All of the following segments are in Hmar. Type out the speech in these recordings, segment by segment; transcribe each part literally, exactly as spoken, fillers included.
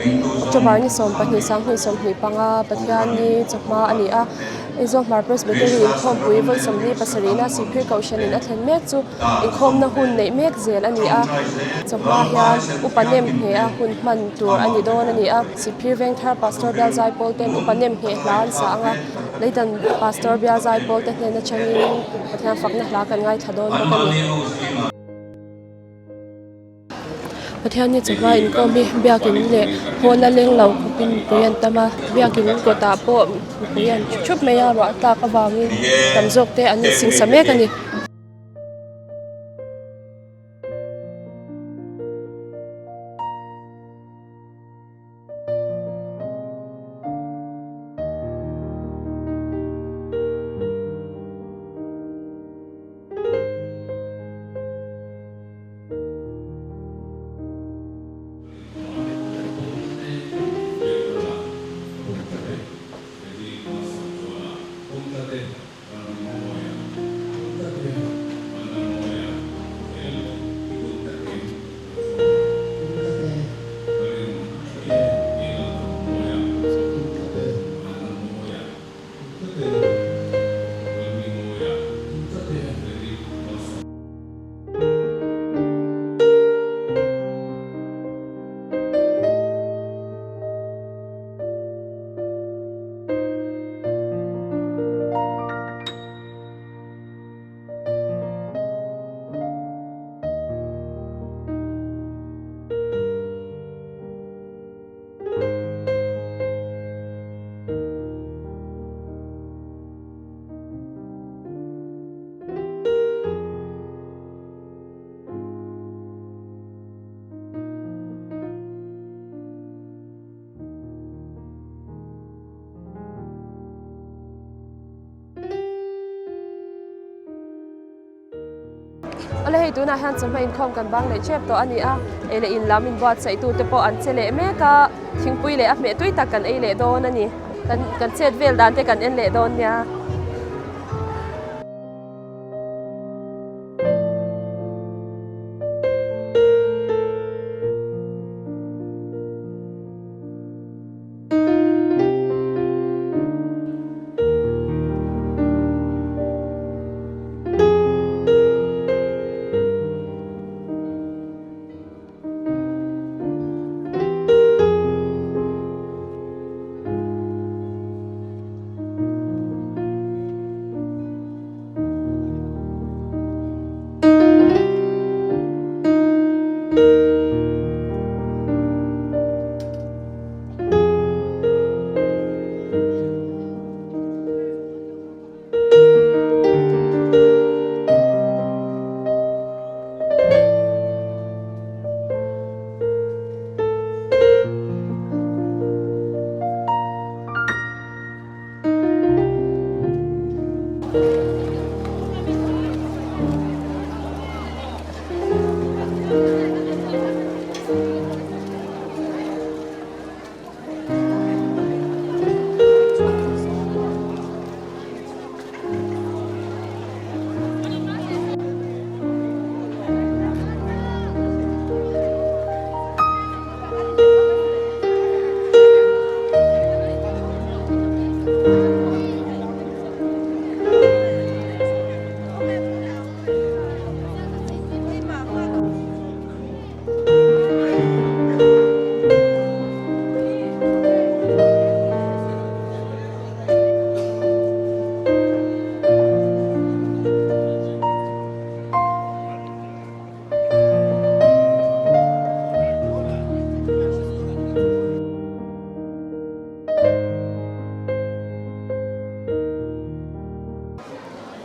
October ni sawmpahni, sanghni sawmhni panga, Pathianni chawhma a ni a. Eizawl Hmar Presbytery inkhawmpui vawi sawmli pasarina Siphir Kohhranin a thlen mek chu inkhawmna hun neih mek zel a ni a. Chawhma hian upa nem hnea hun hman tur a ni dawn a ni a. Siphir Vengthar Pastor Bialzai Pawl ten upa nem hneh hla an sa ang a. Leidan Pastor Bialzai Pawl te hnen aṭangin Pathian fakna hla kan ngaithla dawn bawk a ni. Pathianni chawhma inkhawm hi biakin leh hall-a leng lo khawpin pui an tam a, biakin kawtah pawh pui an thup mai a, ruah tlak avangin tam zawk te an insingsa mek a ni. Awle, hei tunah hian chawhma inkhawm kan bang leh chep tawh a ni a, ei leh in lam inbuatsaihtu te pawh an che leh mek a, thingpui leh a hmeh tui tak kan ei leh dawn a ni. Kan, kan chet vel dan te kan en leh dawn nia.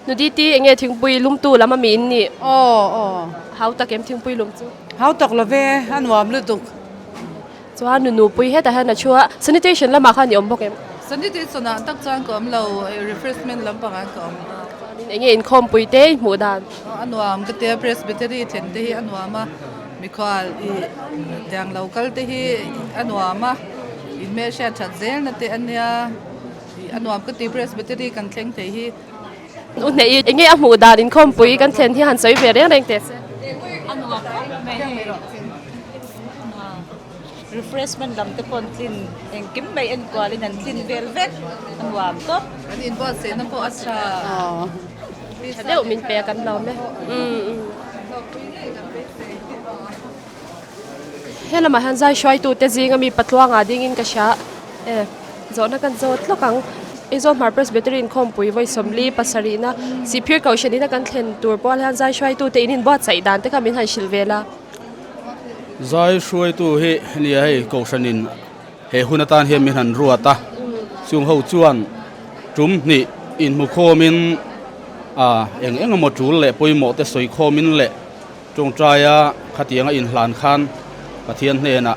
Nuditi, enge thingpui lumtu lama mi in ni? Aw, aw. Hau tak em thingpui lum chu? Hau tak lo ve, a nuam lutuk. Chuan nunupui hetah hian a chhuah. Sanitation lamah khan i awm bawk em? Sanitation-ah tak chuan ka awm lo, eh, refreshment lampangah ka awm. Chuanin enge inkhawmpui te i hmuh dan? A nuam ka tia, Presbytery thlen te hi a nuam a, mikhual i tiang lo kal te hi a nuam a, inhmehhriat ṭhat zelna te a nia. I, a nuam ka ti, Presbytery kan thleng thei hi. U hneh i, enge a hmuh dan inkhawmpui kan thlen hi han sawi ve reng reng teh se. A nuam khawp mai. Refreshment lam te pawh an tlin, engkim mai enkualin an tlin vel vek, a nuam khawp. An inbuatsaihna pawh a ṭha. Aw. Ṭha deuh min pe kan lawm e. Mm, mm. He lamah hian zai hruaitute zinga mi patluanga dingin ka hria. E, zawhna kan zawt hlawk ang. Aizawl Hmar Presbytery inkhawmpui vawi sawmli pasarihna Sihphir Kohhranina kan thlen tur pawh hian zai hruaitute in inbuatsaih dan te kha min han hrilh ve la. Zai hruaitu hi nia hei kohhranin he hun atan hian min han ruat a. Chung ho chuan tum hnih inhmukhawmin, a, eng eng emaw tul leh pawimawh te sawikhawmin leh ṭawngṭaia khatianga inhlan khan Pathian hnenah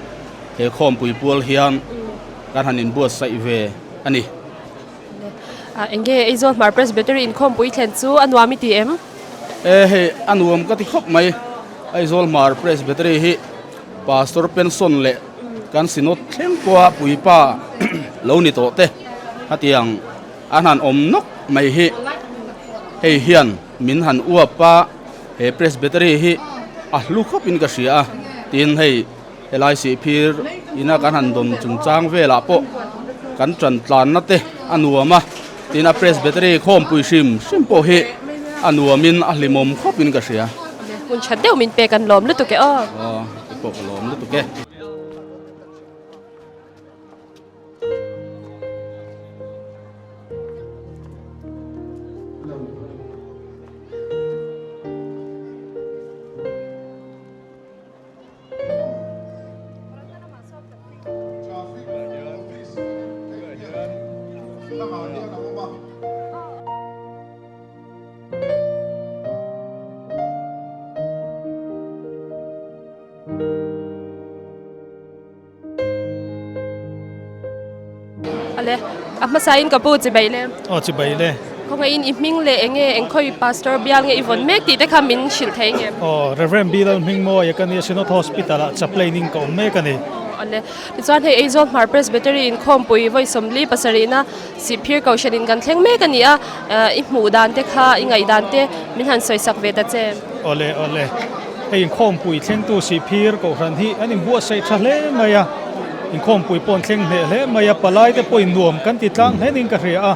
he khawmpui pual hian kan han inbuatsaih ve a ni. A, eng nge Aizawl Hmar Presbytery inkhawmpui thlen chu a nuam i ti em? E, hei, a nuam ka ti khawp mai. Aizawl Hmar Presbytery hi Pastor pension leh kan synod thleng pawha puipa lo ni tawh te, hetiang an han awm nawk mai hi. Hei hian min han uap a, he Presbytery hi a hlu khawpin ka hria a. Tin, hei, helai Sihphir ina kan han dawn chungchang velah pawh kan ṭan tlanna te a nuam a. Tin, a Presbytery khawmpui hrim hrim pawh hi a nuamin a hlimawm khawpin ka hria. Hun ṭha deuh min pe kan lawm lutuk e aw. Aw, ka pawh ka lawm lutuk e. A le, a hmasain ka pu chibai le. Aw, chibai le. Khawngaihin i hming le eng nge, eng khawi pastor bial nge i vawn mek tih te kha min hrilh thei ngem? Aw, Reverend Bilal Hmingmawia ka nih, Synod Hospital-a chaplain-in ka awm mek a ni. Aw, a le. Tichuan hei Aizawl Hmar Presbytery inkhawmpui vawi sawmli pasarihna Sihphir Kohhranin kan thleng mek a ni a, eh, i hmuh dan te kha, i ngaihdan te min han sawisak ve ta che. Aw le, aw le. Hei inkhawmpui thlengtu Sihphir Kohhran hi an inbuatsaih ṭha hle mai a. Inkhawmpui pawh an thleng hneh hle mai a, palai te pawh in nuam kan ti tlang hlenin ka hria a.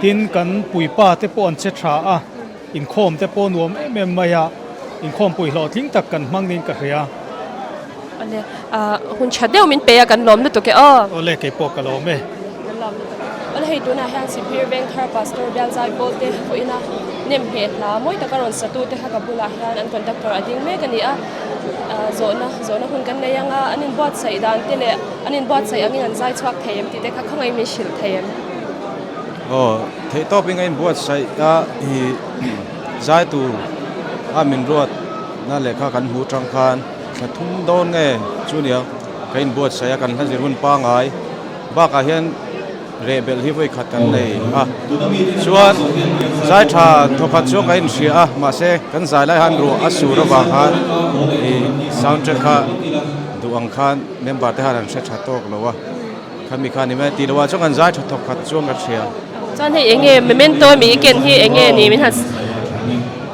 Tin, kan puipa te pawh an che ṭha a. Inkhawm te pawh nuam em em mai a. Inkhawmpui hlawhtling tak kan hmang niin ka hria. Aw le, ah, hun ṭha deuh min pe a, kan lawm lutuk e aw. Aw le, kei pawh ka lawm e. Kan lawm lutuk. Aw le, hei tunah hian Sihphir Vengthar Pastor bial zai pawl te vawiina nemhmeh hla mawi taka rawn satu te kha ka bulah hian an conductor a ding mek a ni a. Ah, zawhna, zawhna hun kan nei ang a, an inbuatsaih dan te leh an inbuatsaih angin an zai chhuak thei em tih te kha khawngaih min hrilh thei em? Aw, theihtawpin an inbuatsaih a, i zai tura min ruatna leh kha kan hmuh ṭang khan, thla thum dawn nge chu nia, kan inbuatsaih a, kan hla zir hun pangngai. Bakah hian rehbelh hi vawi khat kan nei a. Chuan zai ṭha thawkhat chuan kan inhria a, mahse, kan zai lai han ruah a sur avang khan, i sound check kha duh ang khan member te han an hre ṭha tawk lo a. Khami kha ni mai ti lo a, chuan kan zai ṭha thawkhat chuan kan hria. Chuan hei eng nge memento mi ken hi eng nge ni min han s-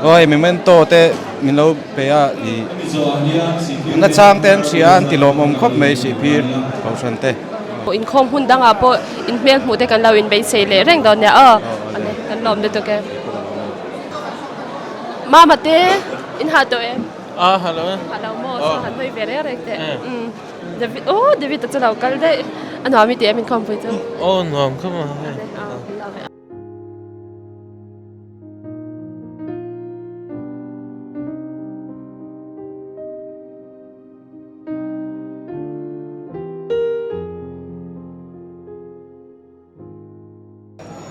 Aw, memento te min lo pe a, i na chang te an hria an ti lawmawm khawp mai, Sihphir Kohhran te. Inkhawm hun dangah pawh inhmel hmuh te kan lo inbeisei leh reng dawn nia aw. Aw, aw, kan lawm lutuk e. Mama te, in hah tawh em? Ah, hello. Hello, maw, aw, saw han hawi ve reng reng te. Eh. Mm. David, oh, David-a chu lo kal daih. A nuam i ti em inkhawmpui chu? Oh, nuam khawp mai.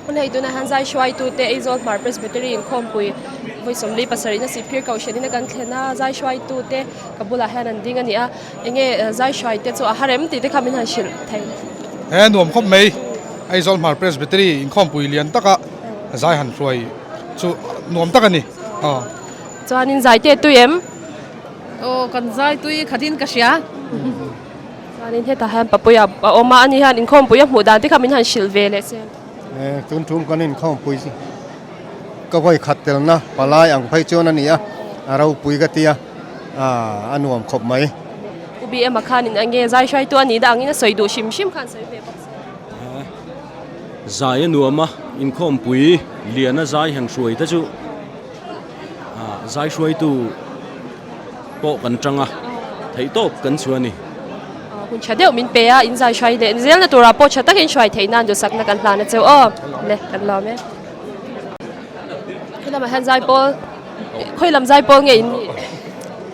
Hun hei tunah hian zai hruaitute Aizawl Hmar Presbytery inkhawmpui vawi sawmli pasarihna Sihphir Kohhranina kan thlen a, zai hruaitute ka bulah hian an ding a ni a. Eng nge, eh, zai hruaite chu a har em tih te kha min han hrilh thei? He, nuam khawp mai. Aizawl Hmar Presbytery inkhawmpui lian taka zai han hruai chu nuam tak a ni. Aw. Chuanin zaite tui em? Aw, kan zai tui khatin ka hria. Chuanin hetah hian papui a, a awm a, ani hian inkhawmpui a hmuh dan te kha min han hrilh ve leh se. Eh, tun ṭum kan inkhawmpui chu ka vawi khat telna palai ang phei chuan a ni a, a ropui ka ti a, a, a nuam khawp mai. B M a khan in enge zai hruaitu a ni dan angin a sawi duh hrim hrim khan sawi ve bawk. Zai a nuom a, inkhawmpui liana zai hang hruai ta chu, a, zai hruaitu pawh kan ṭang a, theihtawp kan chhuah a ni. A, hun ṭha deuh min pe a, in zai hruai leh zelna tura pawh ṭha takin hruai theihna duhsakna kan hlan a cheu aw. Le, kan lawm e. Khawi lam a han zai pawl, khawi lam zai pawl nge in ni?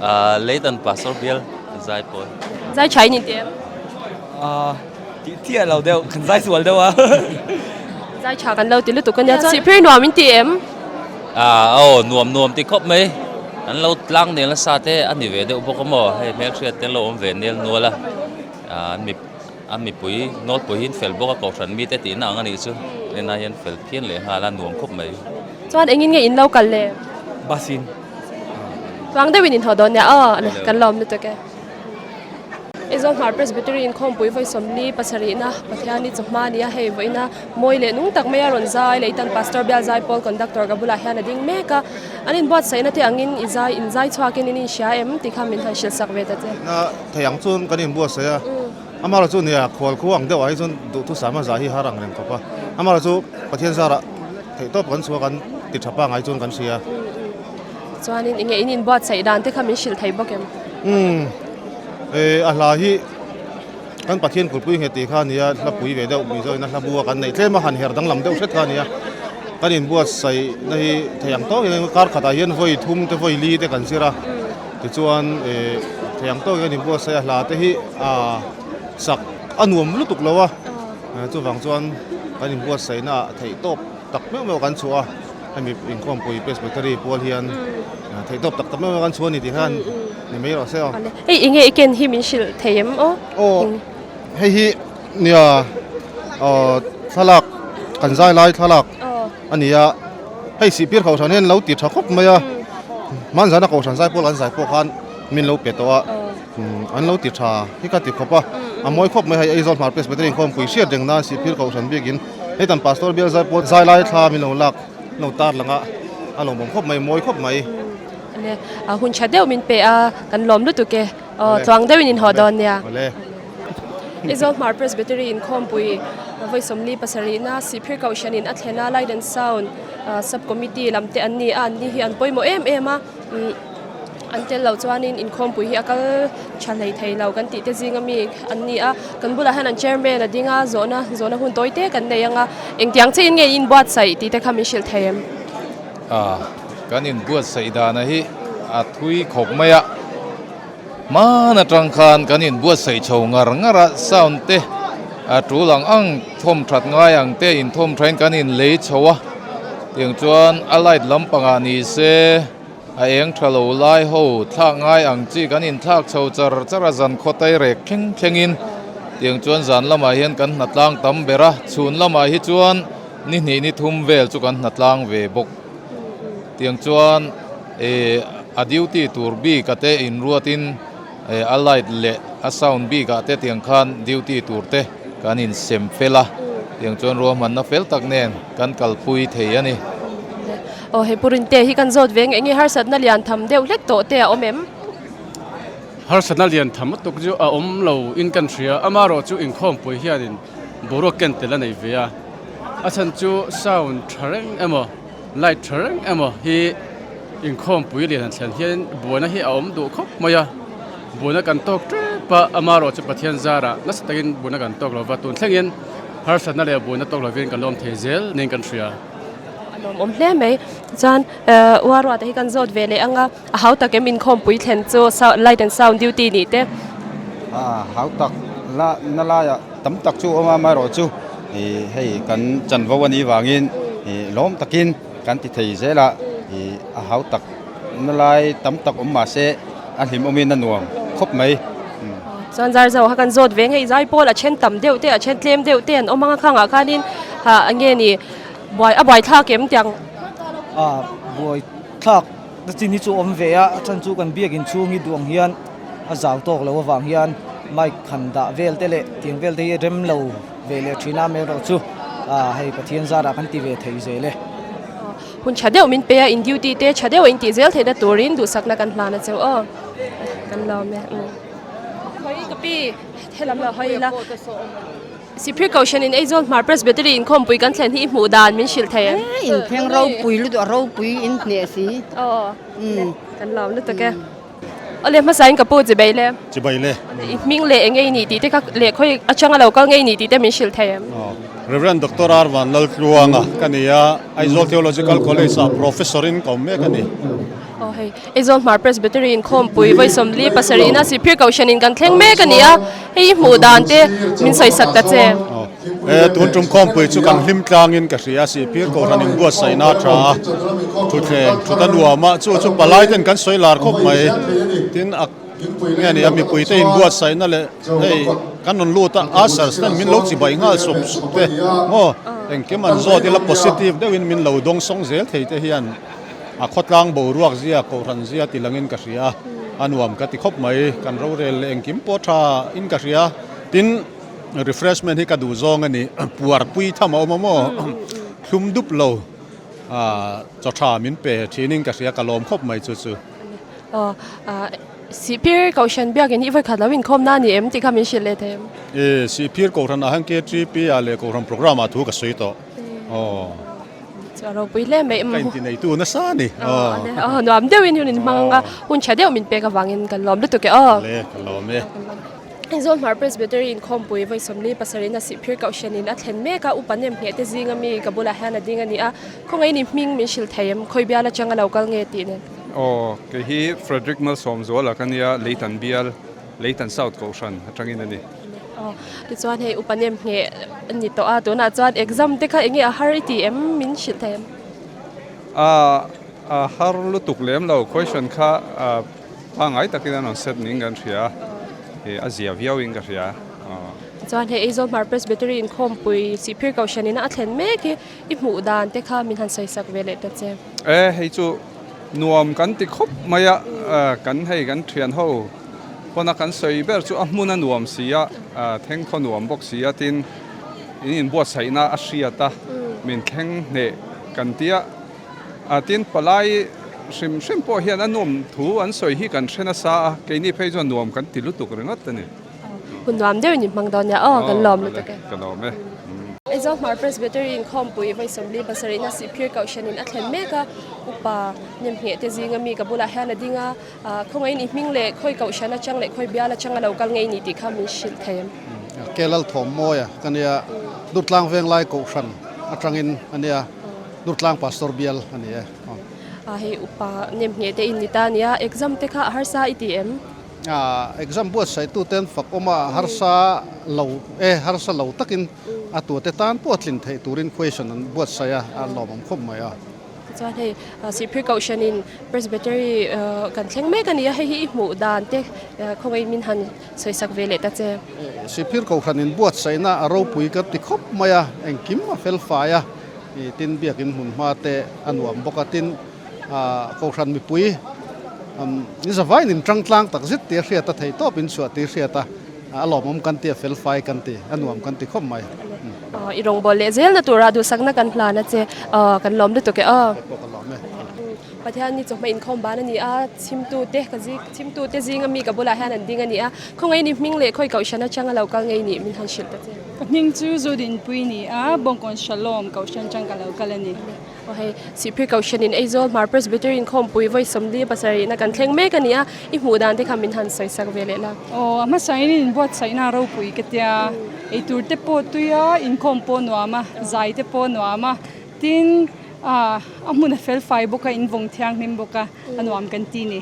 A, Leitan Pastor Bial zai pawl. Zai ṭha in ti em? A, ti, ti a lo deuh, kan zai sual deuh a. Zai ṭha kan lo ti lutuk a nia. Chuan Sihphir nuam in ti em? A, aw, nuam nuam ti khawp mai. An lo tlang nel nasa te a ni ve deuh bawk a maw. Hei hmelhriat te lo awm ve nel nual a. A, an mi, an mipui, Nawlpui hi an fel bawk a, kohhran mite tihna ang a nih chu. Nena hian fel phian leh nghal a, nuam khawp mai. Chuan engin nge in lo kal le? Bus in. Chuang deuhin in haw dawn nia. Aw, le, kan lawm lutuk e. Aizawl Hmar Presbytery inkhawmpui vawi sawmli pasarihna Pathianni chawhma nia hei vawiina mawi leh nung tak maia rawn zai Leitan Pastor Bial zai pawl conductor ka bulah hian a ding mek a. An inbuatsaihna te angin i zai, in zai chhuakin in inhria em tih kha min han hrilhsak ve ta che. Na thei ang chuan kan inbuatsaih a. Mm. Amaherawhchu nia khual khu ang deuh a hi chuan duhthusama zai hi har ang reng khawp a. Amaherawhchu Pathian zarah theihtawp kan chhuah kan ti ṭha pangngai chuan kan hria. Chuanin enge in inbuatsaih dan te kha min hrilh thei bawk em? Hmm. E, a hla hi kan Pathian kulpui nge ti kha nia, hlapui ve deuh mi zawina hlabu a kan nei tlem a, han her danglam deuh hret kha nia. Kan inbuatsaihna hi thei ang tawk in kar khatah hian vawi thum te vawi li te kan zir a. Tichuan, e, thei ang tawk in kan inbuatsaih a, hla te hi, a, sak a nuam lutuk lo a. E, chuvang chuan kan inbuatsaihna ah theihtawp tak meuh meuh kan chhuah a, hemi inkhawmpui Presbytery pawl hian, mm, a, theihtawp tak tak meuh meuh kan chhuah a ni tih khan, mm, mm, ni mai rawh se aw. Awle. Hei, enge i ken hi min hrilh thei em aw? Aw, eng? Hei hi nia, aw, thlalak, kan zai lai thlalak, aw, a nia. Hei Sihphir Kohhran hian lo ti ṭha khawp mai a. Mm. Hmanzana Kohhran zai pawl kan zai pawh khan min lo pe tawh a. Aw. Hmm, an lo ti ṭha hi ka ti khawp a. Mm, mm. A mawi khawp mai hei, Aizawl Hmar Presbytery inkhawmpui hriat reng nan Sihphir Kohhran bikin, hei tan Pastor Bial zai pawl zai lai thla min lo lak, lo tar lang a, a lawmawm khawp mai, mawi khawp mai. Mm. Le, a, hun ṭha deuh min pe a, kan lawm lutuk e. Aw, le, tluang deuhin in haw dawn nia. Awle. Aizawl Hmar Presbytery inkhawmpui, a, vawi sawmli pasarihna Sihphir Kohhranin a thlen a, Light and Sound, a, Sub Committee lam te an ni a, an ni hi an pawimawh em em a. Mm, an tel lo chuanin inkhawmpui hi a kal ṭha hlei thei lo kan tih te zinga mi an ni a, kan bulah hian an chairman a ding a, zawhna, zawhna hun tawi te kan nei ang a, engtiang che in nge in buatsaih tih te kha min hrilh thei em? A, kan inbuatsaih dan a hi a thui khawp mai a. Hman aṭang khan kan inbuatsaih chho ngar ngar a, sound te a tul ang ang, thawm ṭhat ngai ang te inthawm ṭhain kan inlei chho a. Tiang chuan a light lampangah ni se, a eng ṭha lo lai ho thlak ngai ang chi kan inthlak chho char char a, zan khawtai rek thleng thlengin. Tiang chuan zan lamah hian kan hnatlang tam ber a, chhun lamah hi chuan ni hnih ni thum vel chu kan hnatlang ve bawk. Tiang chuan, eh, a duty tur bik a te inruatin, eh, a light leh a sound bik a te tiang khan duty tur te kan insem fel a. Tiang chuan ruahmanna fel tak nen kan kalpui thei a ni. Aw, he Pu Rinte hi kan zawt ve nge, enge harsatna lian tham deuh hlek tawh te a awm em? Harsatna lian tham lutuk chu a awm lo in kan hria. Amaherawhchu inkhawmpui hianin boruak ken tel a nei ve a. A chhan chu sound ṭha reng emaw, light ṭha reng emaw hi inkhawmpui lian an thlen hian buaina hi a awm duh khawp mai a. Buaina kan tawk ṭep a, amaherawhchu Pathian zarah nasa takin buaina kan tawk lo va, tun thlengin harsatna leh buaina tawk lovin kan lawm thei zel niin kan hria. A lawmawm hle mai. Chuan, eh, U Aruata hi kan zawt ve leh ang a, a hautak em inkhawmpui thlen chu, sou-, light and sound duty ni te? A, hautak la, na laia tam tak chu a awm a, amaherawhchu, eh, hei kan chanvo a ni vangin, eh, lawm takin kan ti thei zel a, eh, a hautak na lai tam tak awm mah se, a hlim awmin a nuam khawp mai. Hmm. Chuan zar zo kha kan zawt ve nge, zai pawl a ṭhen tam deuh te, a ṭhen tlem deuh te an awm ang a, khangah khanin, ha, a nge ni, buai, a buaithlak em tiang? A, buaithlak na chin hi chu awm ve a, a chhan chu kan biak in chhung hi duang hian a zau tawk lo avang hian mic han dah vel te leh tiang vel te hi a rem lo ve leh ṭhin a, amaherawhchu, a, hei Pathian zarah kan ti ve thei zel e. Hun ṭha deuh min pe a, in duty te ṭha deuh a in tih zel theihna turin duhsakna kan hlan a cheu aw. Kan lawm e. Mm. Pi, he lam la hoi la. Sihphir Kohhran in Aizawl Hmar Presbytery inkhawmpui kan thlen hi i hmuh dan min hril thei em? Eh, in pheng ropui lutuk, ropui in hne si. Oh. Mm. Kan lawm lutuk e. Mm. Ole, hmasain ka pu chibai le. Chibai le. I hming le eng ei ni ti te kha le khoi a chang a lo kal ngei ni ti te min hril thei em? Oh. Reverend Doctor R Vanlaltluanga ka ni a, Aizawl Theological College-a professor-in ka um mek a nih. Oh, hei. Aizawl Hmar Presbytery inkhawmpui vawi sawmli pasarina Sihphir Kohhran in kan thleng mek a ni a. Hei i hmuh dan te min sawisak ta che. Oh. Eh, tun ṭum khawmpui chu kan hlim tlangin ka hria, Sihphir Kohhran inbuatsaihna ṭha a. Ṭhutthleng, ṭhut a nuam a, chu chu palai ten kan sawi lar khawp mai. Tin a, nge ni a, mipui te inbuatsaihna le, hei, kan rawn lut a, ushers ten min lo chibai nghal sup sup te. Maw, engkim an zawt ila positive deuhin min lo dawngsawng zel thei te hian a khawtlang boruak zia, kohhran zia ti langin ka hria. A nuam ka ti khawp mai, kan rorel le engkim pawh ṭha in ka hria. Tin, refreshment hi ka duh zawng a ni, puarpui tham a awm a maw? Mm, mm, mm. Thlum dup lo, a, chaw ṭha min pe ṭhin in ka hria, ka lawm khawp mai chu chu. Aw, a, Sihphir Kohhran biak in hi vawi khat lo inkhawmna ni em ti kha min hrilh leh thei em? E, Sihphir Kohhran a hang K T P a le Kohhran program a thu ka sawi tawh. E. Aw. Chu a ropui hle mai em. Ka inti neitu nasa ni. Aw, aw. A le, aw, nuam deuhin hun in hmang a, aw, hun ṭha deuh min pek avangin kan lawm lutuk e, aw. Le, kan lawm e. Aizawl Hmar Presbytery inkhawmpui vawi sawmli pasarina Sihphir Kohhran in a thlen mek a, Upa Nemngheh te zinga mi ka bulah hian a ding a ni a. Khawngaihin i hming min hrilh thei em? Khawi bial aṭanga lo kal nge tih nen. Aw, kei hi Frederick Malsawmzuala ka ni a, Leitan bial, Leitan South Kohhran aṭangin a ni. Aw, tichuan hei Upa Nemngheh a ni tawh a, tunah chuan exam te kha eng nge a har i ti em, min hrilh thei em? A, a har lutuk lem lo, question kha, a, pangngai takin an rawn set niin kan hria. He, a zia viauin ka hria. A. Chuan hei Aizawl Hmar Presbytery inkhawmpui Sihphir Kohhran in a thlen mek hi i hmuh dan te kha min han sawisak ve leh ta che. E, hei chu nuam kan ti khawp mai a, a, kan hei kan ṭhian ho pawn a kan sawi ber chu a hmun a nuam si a, a, thengthaw nuam bawk si a, tin in inbuatsaihna a hriat a, mm, min thleng hneh kan ti a, a, tin palai hrim hrim pawh hian a nuam thu an sawi hi kan hre nasa a, keini phei chuan nuam kan ti lutuk ringawt a ni. Hun nuam deuhin i hmang dawn nia. Aw, kan lawm lutuk e. Ka lawm e. Mm. Aizawl Hmar Presbytery inkhawmpui vawi sawmli pasarina Sihphir Kohhran in a thlen mek a, Upa Nemngheh te zinga mi ka bulah hian a ding a, a, khawngaihin i hming le khawi kohhran aṭang le khawi bial aṭanga lo kal nge i ni tih kha min hrilh thei em? Mm. K Lalthawmmawi a ka ni a, Durtlang Venglai Kohhran aṭangin a ni a, Durtlang Pastor bial a ni e. Aw. A, hei Upa Nemngheh te in ni ta nia, exam te kha a harsa i ti em? A, exam buatsaihtu ten fakawm a, harsa lo, e, harsa lo takin a tuate tan pawh tlin theih turin question an buatsaih a, a lawmawm khawp mai a. Chuan hei, a, Sihphir Kohhran in Presbytery, a, kan thleng mek a ni a, hei hi i hmuh dan te, a, khawngai min han sawisak ve leh ta che. E, Sihphir Kohhran in buatsaihna a ropui kan ti khawp mai a, engkim a fel fai a, e, tin biakin hmun hma te a nuam bawk a, tin a, kohhran mipui, um, in zavaiin in ṭangtlang tak zet tih a hriat a, theihtawp in chhuah tih a hriat a, a lawmawm kan ti a, fel fai kan ti, a nuam kan ti khawp mai. A, i rawngbawl leh zelna tura duhsakna kan hlan a che, a, kan lawm lutuk e, a. Kan lawm e. Pathianni chawhma inkhawm ban a ni a, chhimtute ka zi-, chhimtute zinga mi ka bulah hian an ding a ni a, khawngaihin i hming le khawi kohhran aṭanga lo kal nge i ni, min han hrilh ta che. Ka hming chu Zudinpui a ni a, Bawngkawn Shalom Kohhran aṭang ka lo kal a ni. Aw, hei, Sihphir Kohhran in Aizawl Hmar Presbytery inkhawmpui vawi sawmli pasarina kan thleng mek a ni a, i hmuh dan te kha min han sawisak ve leh la. Aw, a hmasain in inbuatsaihna ropui ka ti a, ei tur te pawh tui a, inkhawm pawh nuam a, zai te pawh nuam a, tin, a, a hmun a fel fai bawk a, in vawng thianghlim bawk a, a nuam kan ti ni.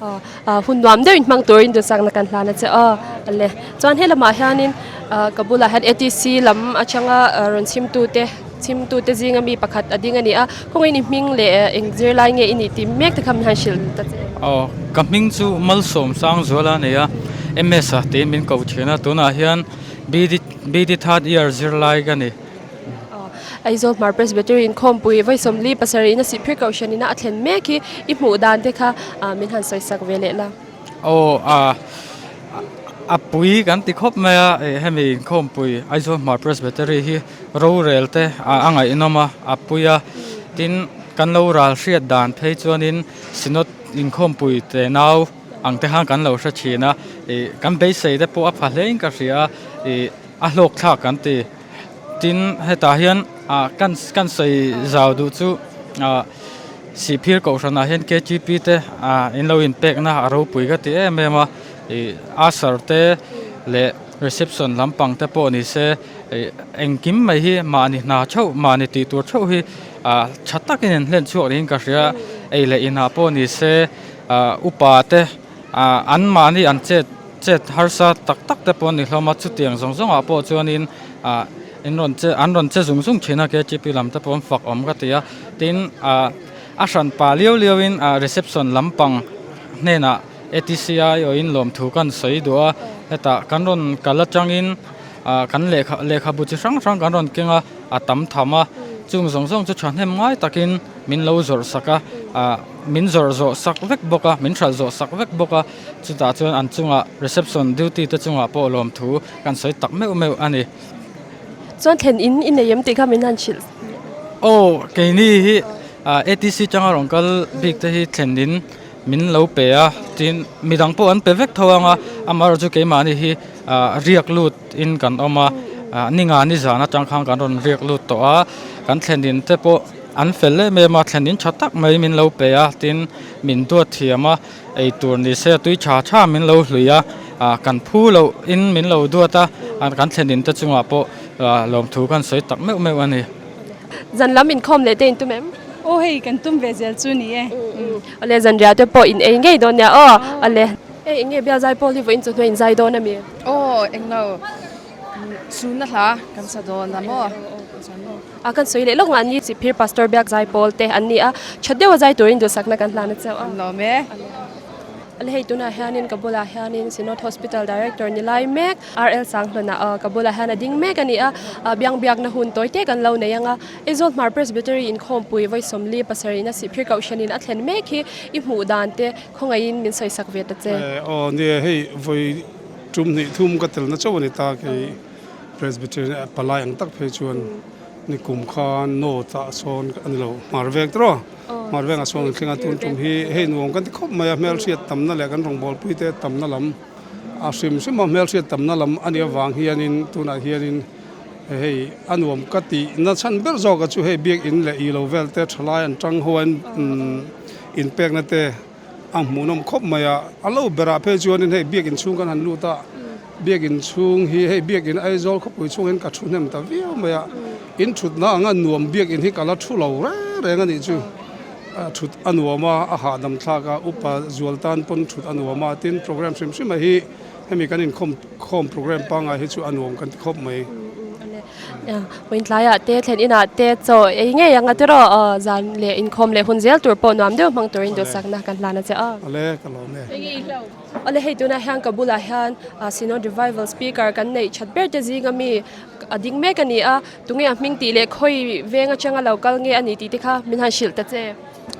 A, a, hun nuam deuhin hmang turin duhsakna kan hlan a che. A, a le. Chuan he lamah hianin, a, ka bulah hian A T C lam aṭanga, a, rawn chhimtute, chhimtute zinga mi pakhat a ding a ni a. Khawngaihin i hming leh, a, eng zirlai nge i ni tih mek te kha min han hrilh ta che. Aw, ka hming chu Malsawmsangzuala a ni a, M S a tiin min ko ṭhin a, tunah hian B D, B D third year zirlai ka ni. Aw, Aizawl Hmar Presbytery inkhawmpui vawi sawmli pasarina Sihphir Kohhran in a thlen mek hi i hmuh dan te kha, a, min han sawisak ve leh la. Aw, a, a pui kan ti khawp mai a, e, hemi inkhawmpui Aizawl Hmar Presbytery hi rorel te, a, a ngaihnawm a, a pui a. Tin, kan lo ral hriat dan phei chuanin Synod inkhawmpui te nau ang te khang kan lo hre ṭhin a, i, kan beisei te pawh a pha hle in ka hria, i, a hlawk thlak kan ti. Tin, heta hian, a, kan, kan sawi zau duh chu, a, Sihphir Kohhranah hian K T P te, a, in lo inpekna a ropui ka ti em em a, i, usher te leh reception lampang te pawh ni se, i, engkim mai hi mahni hna theuh, mahni tih tur theuh hi, a, ṭha takin an hlen chhuak niin ka hria, ei leh inah pawh ni se, a, upa te, a, anmahni an chet, chet harsa tak tak te pawh ni hlawm a, chutiang zawng zawngah pawh chuanin, a, in rawn che, an rawn che zung zung ṭhin a, K T P lam te pawh an fak awm ka ti a. Tin, a, a hran pa liau liauin, a, reception lampang hnenah A T C aiawhin lawmthu kan sawi duh a, hetah kan rawn kal aṭangin, a, kan lehkha, lehkhabu chi hrang hrang kan rawn keng a, a tam tham a, chung zawng zawng chu ṭhahnem ngai takin min lo zawrh sak a, a, min zawrh zawh sak vek bawk a, min hralh zawh sak vek bawk a, chutah chuan an chungah reception duty te chungah pawh lawmthu kan sawi tak meuh meuh a ni. Chuan thlen in i nei em tih kha min han hrilh. Aw, keini hi, a, A T C aṭanga rawn kal bik te hi thlen in min lo pe a, tin midang pawh an pe vek tho ang a, amaherawhchu keimahni hi, a, riak lut in kan awm a, a, ni nga ni zan aṭang khan kan rawn riak lut tawh a, kan thlen in te pawh an fel em em a, thlen in ṭha tak mai min lo pe a, tin min duat thiam a, ei tur ni se a, tui ṭha ṭha min lo hlui a, a, kan phu loh in min lo duat a, a, kan thlen in te chungah pawh, a, lawmthu kan sawi tak meuh meuh a ni. Zan lam inkhawm leh te in tum em? Aw, hei, kan tum ve zel chu ni e. Mm, mm. Awle, zanriah te pawh in ei ngei dawn nia aw. Awle. Hei, eng nge biak zai pawl hi vawiin chu hnuah in zai dawn a mi? Aw, englo. Sun a hla kan sa dawn a maw? A, kan sawi leh lawk ang a ni, Sihphir Pastor biak zai pawl te an ni a, ṭha deuha zai turin duhsakna kan hlan a che a. Kan lawm e. Awle, hei tunah hianin ka bulah hianin Synod Hospital Director ni lai mek, R L Sanghluna, a, ka bulah hian a ding mek a ni a, a, biang biakna hun tawi te kan lo nei ang a, Aizawl Hmar Presbytery inkhawmpui vawi sawmli pasarihna Sihphir Kohhranin a thlen mek hi i hmuh dan te khawngaihin min sawi sak ve ta che. Eh, aw, ni e, hei vawi tum hnih thum ka telna chauh a ni ta, kei Presbytery a palai ang tak phei chuan nikum khan North-ah sawn a ni lo, Hmarveng te rawh. Aw. Hmarveng-ah sawn an thleng a, tun ṭum hi hei nuam kan ti khawp mai a, hmelhriat tamna leh kan rawngbawlpui te tamna lam a hrim hrim a, hmelhriat tamna lam a nih avang hianin tunah hianin hei a nuam ka tihna chhan ber zawka chu hei biak in leh ilo vel te ṭhalai an ṭang ho an, um, inpekna te a hmuhnawm khawp mai a, a lo berah phei chuanin hei biak in chhung kan han lut a, biak in chhung hi hei biak in Aizawl khawpui chhungin ka ṭhu hnem ta viau mai a, in ṭhutna anga nuam biak in hi ka la ṭhu lo reng reng a nih chu. A ṭhut a nuam a, a hahdam thlak a, upa zual tan pawn ṭhut a nuam a, tin program hrim hrima hi hemi kan inkhawm, khawm program pangngai hi chu a nuam kan ti khawp mai. Mm, mm, a le. Ya, vawiin tlaiah te, thlen inah te chaw ei ngei ang a tiraw, a, zan leh inkhawm leh hun zel tur pawh nuam deuh hmang turin duhsakna kan hlan a che a. A le, ka lawm e. Awle, hei tunah hian ka bulah hian, a, Synod Revival Speaker kan neih ṭhat ber te zinga mi a ding mek a ni a, tunge a hming tih leh khawi veng aṭanga lo kal nge a ni tih te kha min han hrilh ta che.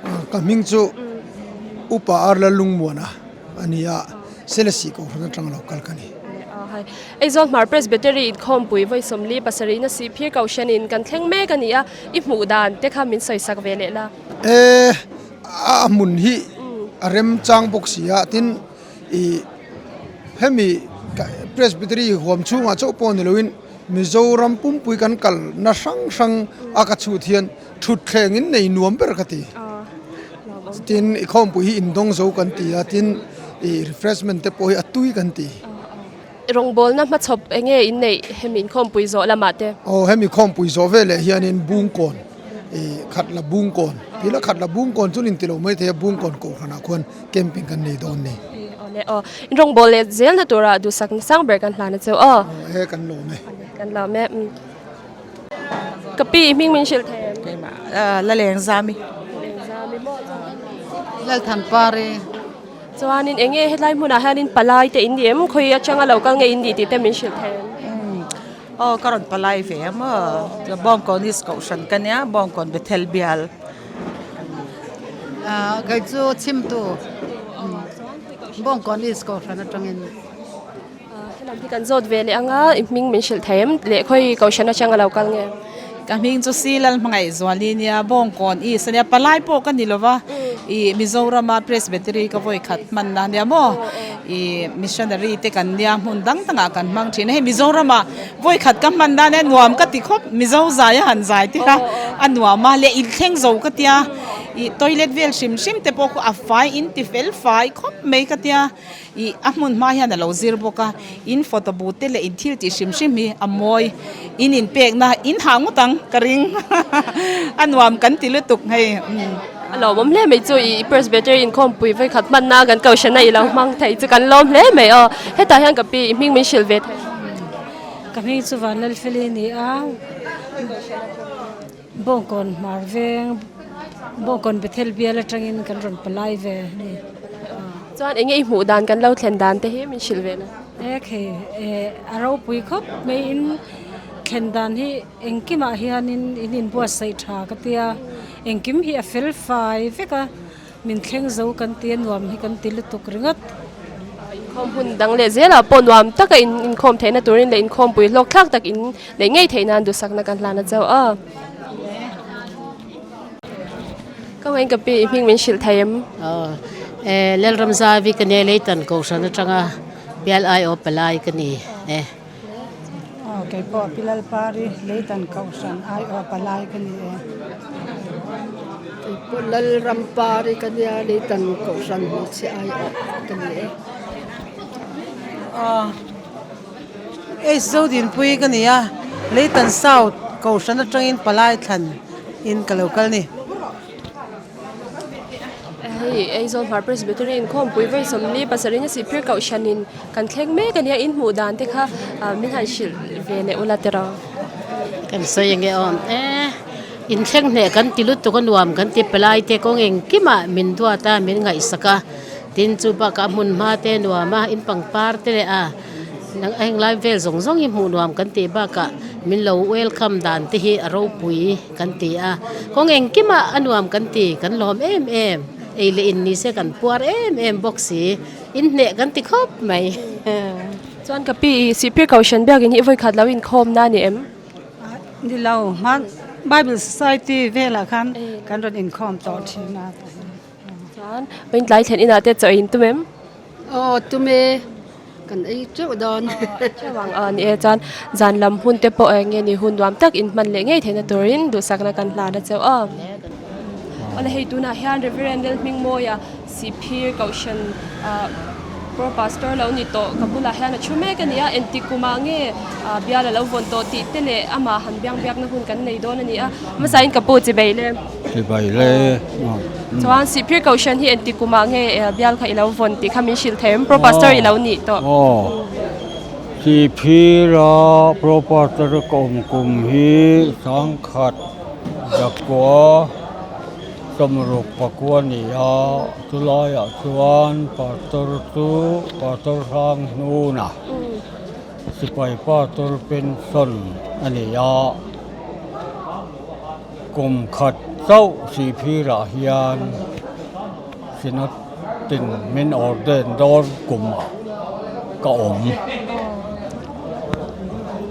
A, ka hming chu Upa Arla Lungmuana a ni a, Selasi Kohhran aṭanga lo kal ka ni. A, hai. Aizawl Hmar Presbytery inkhawmpui vawi sawmli pasarihna Sihphir Kohhranin kan thleng mek a ni a, i hmuh dan te kha min sawi sak ve leh la. E, a hmun hi a remchang bawk si a, tin i hemi ka, Presbytery huam chhunga chauh pawh ni loin Mizoram pumpui kan kalna hrang hrang a ka chhut hian ṭhutthlengin nei nuam ber ka ti. Ah, tin i khawmpui hi indawng zo kan ti a, tin i refreshment te pawh hi a tui kan ti. Rawngbawlna hmachhawp eng nge in neih hemi inkhawmpui zawh lamah te? Aw, hemi khawmpui zawh veleh hianin Bungkawn, i, Khatla Bungkawn, tila Khatla Bungkawn chuan in ti lo mai thei a, Bungkawn Kohhranah khuan camping kan nei dawn ni. E, aw le, aw. In rawngbawl leh zelna tura duhsakna sang ber kan hlan a che u aw. Aw, he kan lawm e. Kan lawm e, mm. Ka pi, i hming min hrilh thei em? Keimah, ah, Lalengzami. Lalengzami maw? Lalthanpari. Chuanin eng nge helai hmunah hianin palai te in ni em? Khawi aṭanga lo kal nge in ni tih te min hrilh thei em? Mm. Aw, ka rawn palai ve a maw. Bawngkawn East Kohhran ka nia, Bawngkawn Bethel Bial. Ah, kei chu chhimtu, mm, Bawngkawn East Kohhran aṭangin. Ah, helam hi kan zawt ve leh ang a, i hming min hrilh thei em? Leh khawi kohhran aṭanga lo kal nge? Ka hming chu C. Lalhmangaih Zuali nia, Bawngkawn East a nia, palai pawh ka ni lo va. I Mizorama Presbytery ka voi khat hmanna nia maw. I missionary te kan nia, hmun dang danga kan hmang ṭhin a. Hei Mizorama voi khat ka hmanna nia, nuam ka ti khawp, Mizo zai a han zai ti kha. A nuam a, le in thleng zo ka tia. I toilet vel hrim hrim te pawh khu a fai, in ti fel fai khawp mai ka tia. I a hmun hma hian a lo zir bawk a, in photo bu te leh in thil tih hrim hrim hi a mawi. In inpekna in hang ut ang ka ring. A nuam kan ti lutuk hei. Mm. A lawmawm hle mai chu, i Presbytery inkhawmpui voi khat hmanna kan kohhranna i lo hmang thei chu kan lawm hle mai aw. Hetah hian ka pi, i hming min hrilh ve thei? Ka hming chu Vanlalfeli ni a. Bawngkawn Hmarveng, Bawngkawn Bethel bial aṭangin kan rawn palai ve a ni. Chuan eng nge i hmuh dan, kan lo thlen dan te hi min hrilh ve la. E, khei, e, a ropui khawp mai, in thlen dan hi engkimah hianin in inbuatsaih ṭha ka tia, engkim hi a fel fai vek a. Min thleng zo kan ti a, nuam hi kan ti lutuk ringawt. Inkhawm hun dang leh zelah pawh nuam taka in, inkhawm theihna turin leh inkhawmpui hlawk thlak tak in neih ngei theih nan duhsakna kan hlan a chau a. Ka hming ka pi, i hming min hrilh thei em? Aw, eh, Lalramzavi ka nia, Leitan Kohhran aṭanga bial aiawh palai ka ni. Eh. Aw, kei pawh Pi Lalpari, Leitan Kohhran aiawh palai ka ni e. Kei pawh Lalrampari ka nia, Leitan Kohhran hmeichhe aiawh ka ni e. Aw, H. Zodinpui ka ni a, Leitan South Kohhran aṭangin palai thlan in ka lo kal ni. Hei, Aizawl Hmar Presbytery inkhawmpui voi sawmli pasarina Sihphir Kohhranin kan thleng mek a nia, in hmuh dan te kha, ah, min han hrilh ve leh ula tiraw. Kan sawi ang e aw. Eh, in thleng hneh kan ti lutuk a, nuam kan ti, palai te kawng engkimah min duat a, min ngaihsak a. Tin chu bakah hmun hma te nuam a, in pangpar te leh a, nang a heng lai vel zawng zawng hi hmuh nuam kan ti bakah min lo welcome dan te hi a ropui kan ti a. Kawng engkimah a nuam kan ti, kan lawm em em. Ei le in ni se kan puar em em bawk si. In hneh kan ti khawp mai. Chuan ka pi, i Sihphir Kohhran biak in hi voi khat lo inkhawmna ni em? Ah, ni lo, hman Bible Society velah khan kan rawn inkhawm tawh ṭhin a. Chuan, vawiin tlai thlen inah te chaw in tum em? Aw, tum e. Kan ei teuh dawn. Aw, ei teuh ang a ni e, chuan zan lam hun te pawh eng nge ni, hun nuam tak in hman leh ngei theihna turin duhsakna kan hlan a cheu a. Awle, hei tunah hian Reverend Lalhmingmawia Sihphir Kohhran, ah, Pro Pastor lo ni tawh ka bulah hian a ṭhu mek a ni a, engtik kumah nge, ah, bial a lo vawn tawh tih te leh amah han biang biakna hun kan nei dawn a ni a. Hmasain ka pu, chibai le. Chibai le. Aw. Mm. Chuan Sihphir Kohhran hi engtik kumah nge, eh, bial kha i lo vawn tih kha min hrilh thei em? Pro Pastor i lo nih tawh. Aw. Sihphira Pro Pastor ka awm kum hi sangkhat zakua sawmruk pakua ni a, chulaiah chuan Pastor chu Pastor Hranghnuna. Mm. Sipai Pastor pension a ni a, kum khat chauh Sihphirah hian Synod-in min ordain dawn kumah ka awm.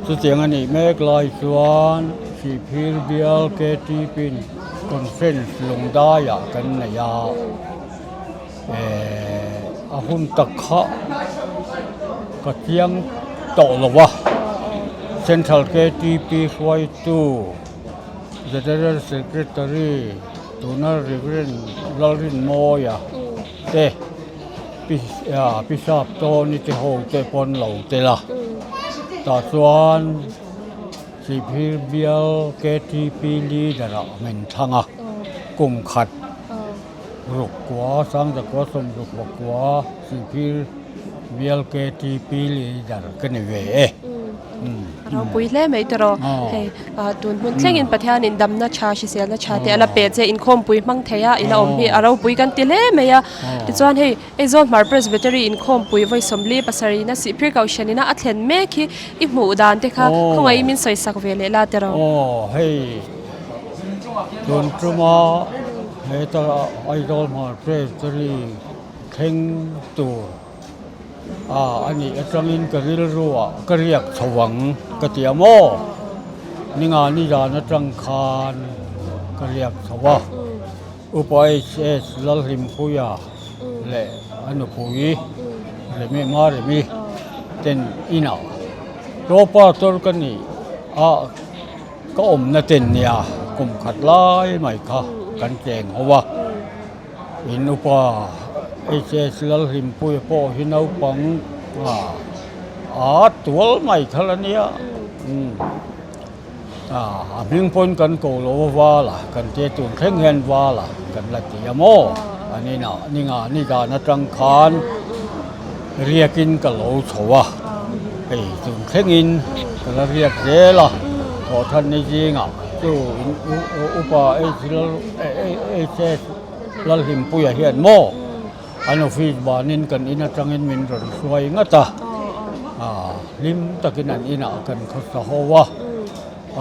Chutiang a nih mek lai chuan Sihphir bial K T P-in conference Lungdaiah kan nei a. Eh, a hun tak kha ka chiang tawh lo va. Central K T P hruaitu General Secretary tuna Reverend Lalrinmawia te, Pi-, a, Pisap Tony te ho te pawn lo tel a. Tah chuan Sihphir bial K T P leader-ah min thlang a. Kum khat ruk kua, sang zakua sawmruk pakua, Sihphir bial K T P leader ka ni ve e. Mm. A ropui hle mai tiraw. Aw. Hei, ah, tun hmun thlengin Pathianin damna ṭha, hriselna ṭha te a la pe che, inkhawmpui hmang thei a, i la awm hi a ropui kan ti hle mai a. Aw. Tichuan hei, Aizawl Hmar Presbytery inkhawmpui voi sawmli pasarina Sihphir Kohhranina a thlen mek hi i hmuh dan te kha, khawngaih min sawisak ve leh la tiraw. Aw, hei. Tun ṭuma heta Aizawl Hmar Presbytery thleng tur, a, a nih aṭangin ka rilruah ka riak chho ang ka ti a maw? Ninga nizan aṭang khan ka riak chho a. Mm. Upa H S Lalhlimpuia Mm. le a nupui Mm. Remi, Hma Remi Oh. ten ina. Pro pastor ka ni a, ka umna tent nia kum khat lai mai kha Mm, mm. kan cheng ho a. Mm. In Upa H S Lalhlimpuia pawh hi naupang a, a tuol mai kha la nia. Mm. Mm. A, a hming pawhin kan ko lo a, vala kan ti, tun thleng hian vala kan la ti a maw. Oh, oh. A ni na, ninga nizan aṭang khan Mm, mm. riakin ka lo chho a. Oh. Hei, tun thlengin Mm. ka la riak zel a. Mm. Thawhṭhan ni zinga chu in, u, u, Upa H L, eh, eh, H S Lalhlimpuia hian maw. Mm. An office banin kan in aṭangin min rawn hruai ngat a. Oh, oh. A, hlim takin an inah kan khawsa ho a. Mm.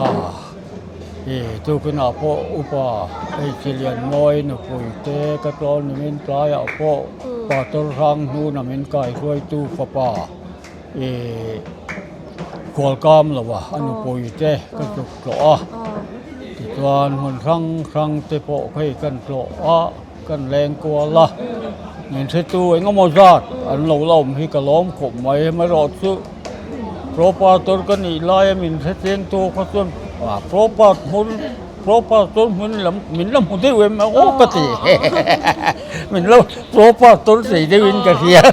A, e, tukinah pawh Upa H Lianmawi nupui te ka tlawn ni min tlaiah pawh Mm. Pastor Hranghnuna min kaihruaitu fapa. E, Khualkam lo a, a Oh. nupui te ka Oh. chuk tlawh a. Oh. Tichuan hmun hrang hrang te pawh hei kan tlawh a, kan leng kual a. Mm. Min hretu engemaw zat Mm. an lo la awm hi ka lawm khawp mai, amaherawhchu Pro Pastor ka nih laia min hre chengtu kha chuan, a, Pro Pastor hmun, Pro Pastor hmun lam, min la hmu deuh em aw ka ti. Oh, oh, oh. Min lo, Pro Pastor sei deuhin ka hria. Oh.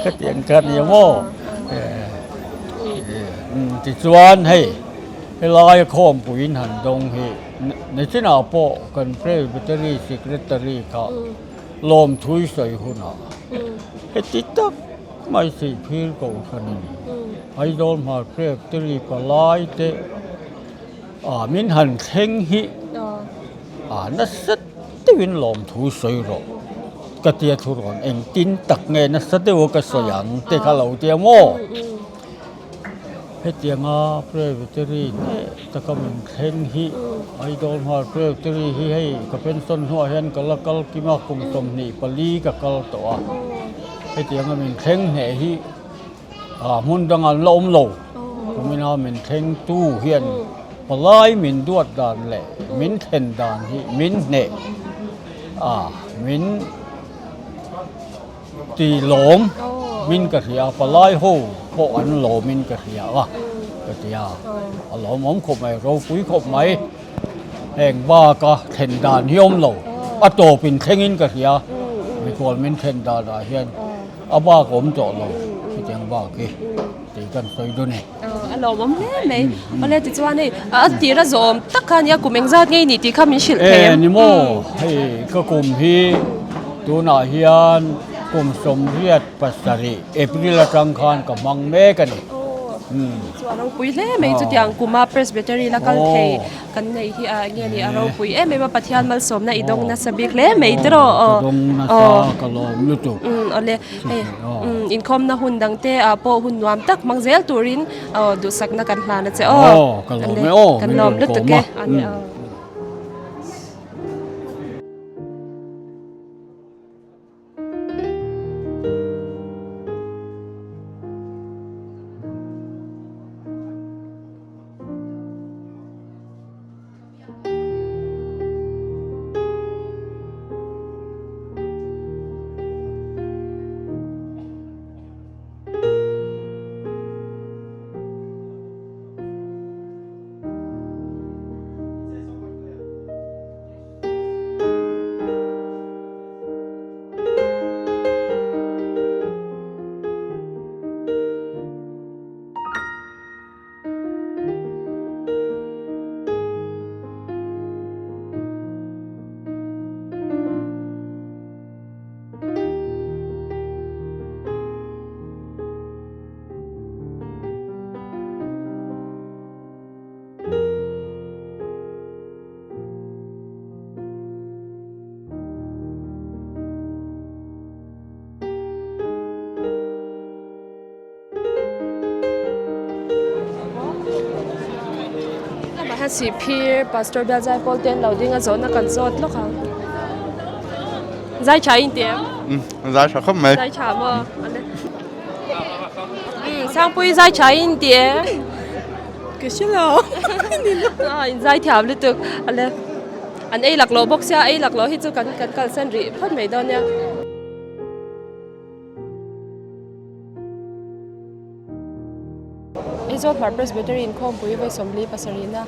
Ka ti ang khan ni maw. Oh, oh. Eh, eh, mm, tichuan hei, helai khawmpuiin han dawng hi, ni, nichinah pawh kan Presbytery Secretary kha Mm. lawmthu i sawi hunah. Mm. Heti tak mai Sihphir Kohhranin Mm. Aizawl Hmar Presbytery palai te, a, min han thleng hi, Oh. a, nasa deuhin lawmthu sawi rawh ka tia, thu rawn engtin tak nge nasa deuh ka sawi Oh. ang te kha Oh. lo tia maw. Mm, mm. Hetianga Presbytery nge taka min thleng hi, Mm. Aizawl Hmar Presbytery hi hei ka pension hnuah hian ka la kal kim a, kum sawmhnih pali ka kal tawh a. Oh. Hetianga min thleng hneh hi, a, hmun dang an la awm lo. Oh. Tumina min thlengtu hian Mm. palai min duat dan leh Mm. min thlen dan hi min hneh. A, min ti lawm Oh. min ka hria, palai ho pawh an lawmin ka hria a. Mm. Ka tia. Oh. A lawmawm khawp mai, ropui khawp mai. Oh. Heng baka thlen dan hi awm lo. Oh. A tawpin thlengin ka hria. Mm, mm. Mikhual min thlen danah hian Oh. a bak awm tawh lo. Mm, mm. Hetiang bak hi. Mm. Tih kan sawi dun e. Oh, a lawmawm hle mai. Mm, mm. Awle, tichuan hei, a, a tira zawm tak kha nia, kum engzat nge ni tih kha min hrilh thei em? Eh, ni maw? Mm. Hei, ka kum hi tunah hian kum sawmriat pasarih April aṭang khan ka hmang mek a ni. Oh. Mm. Chu a ropui hle mai, Oh. chutiang kuma Presbytery la kal Oh. thei kan nei hi a, nge ni a Eh. ropui em em a, Pathian malsawmna i dawng Oh. nasa bik hle mai Oh, tiraw. ka Oh. dawng nasa Oh. ka lawm lutuk. Mm, awle. Hei, Oh. mm, inkhawmna hun dangte ah pawh hun nuam tak hmang zel turin, oh, duhsakna kan hlan a che. Oh, Oh, ka lawm Ale, e, oh, kan min lawm rawn lutuk kawm e. a. Ale, Mm. oh. Ama ha Sihphir Pastor Bialzai Paul ten lo dinga zawhna kan zawt lawk ang. Zai ṭha in ti em? Mm, zai ṭha khawp mai. Zai ṭha maw? Mm, Sangpui zai ṭha in ti em? Ka hre lo. A, inzai thiam lutuk. A le. An ei lak lo bawk sia, ei lak lo hi chu kan, kan kalsan rih phawt mai dawn nia. Aizawl Hmar Presbytery inkhawmpui vawi sawmli pasarina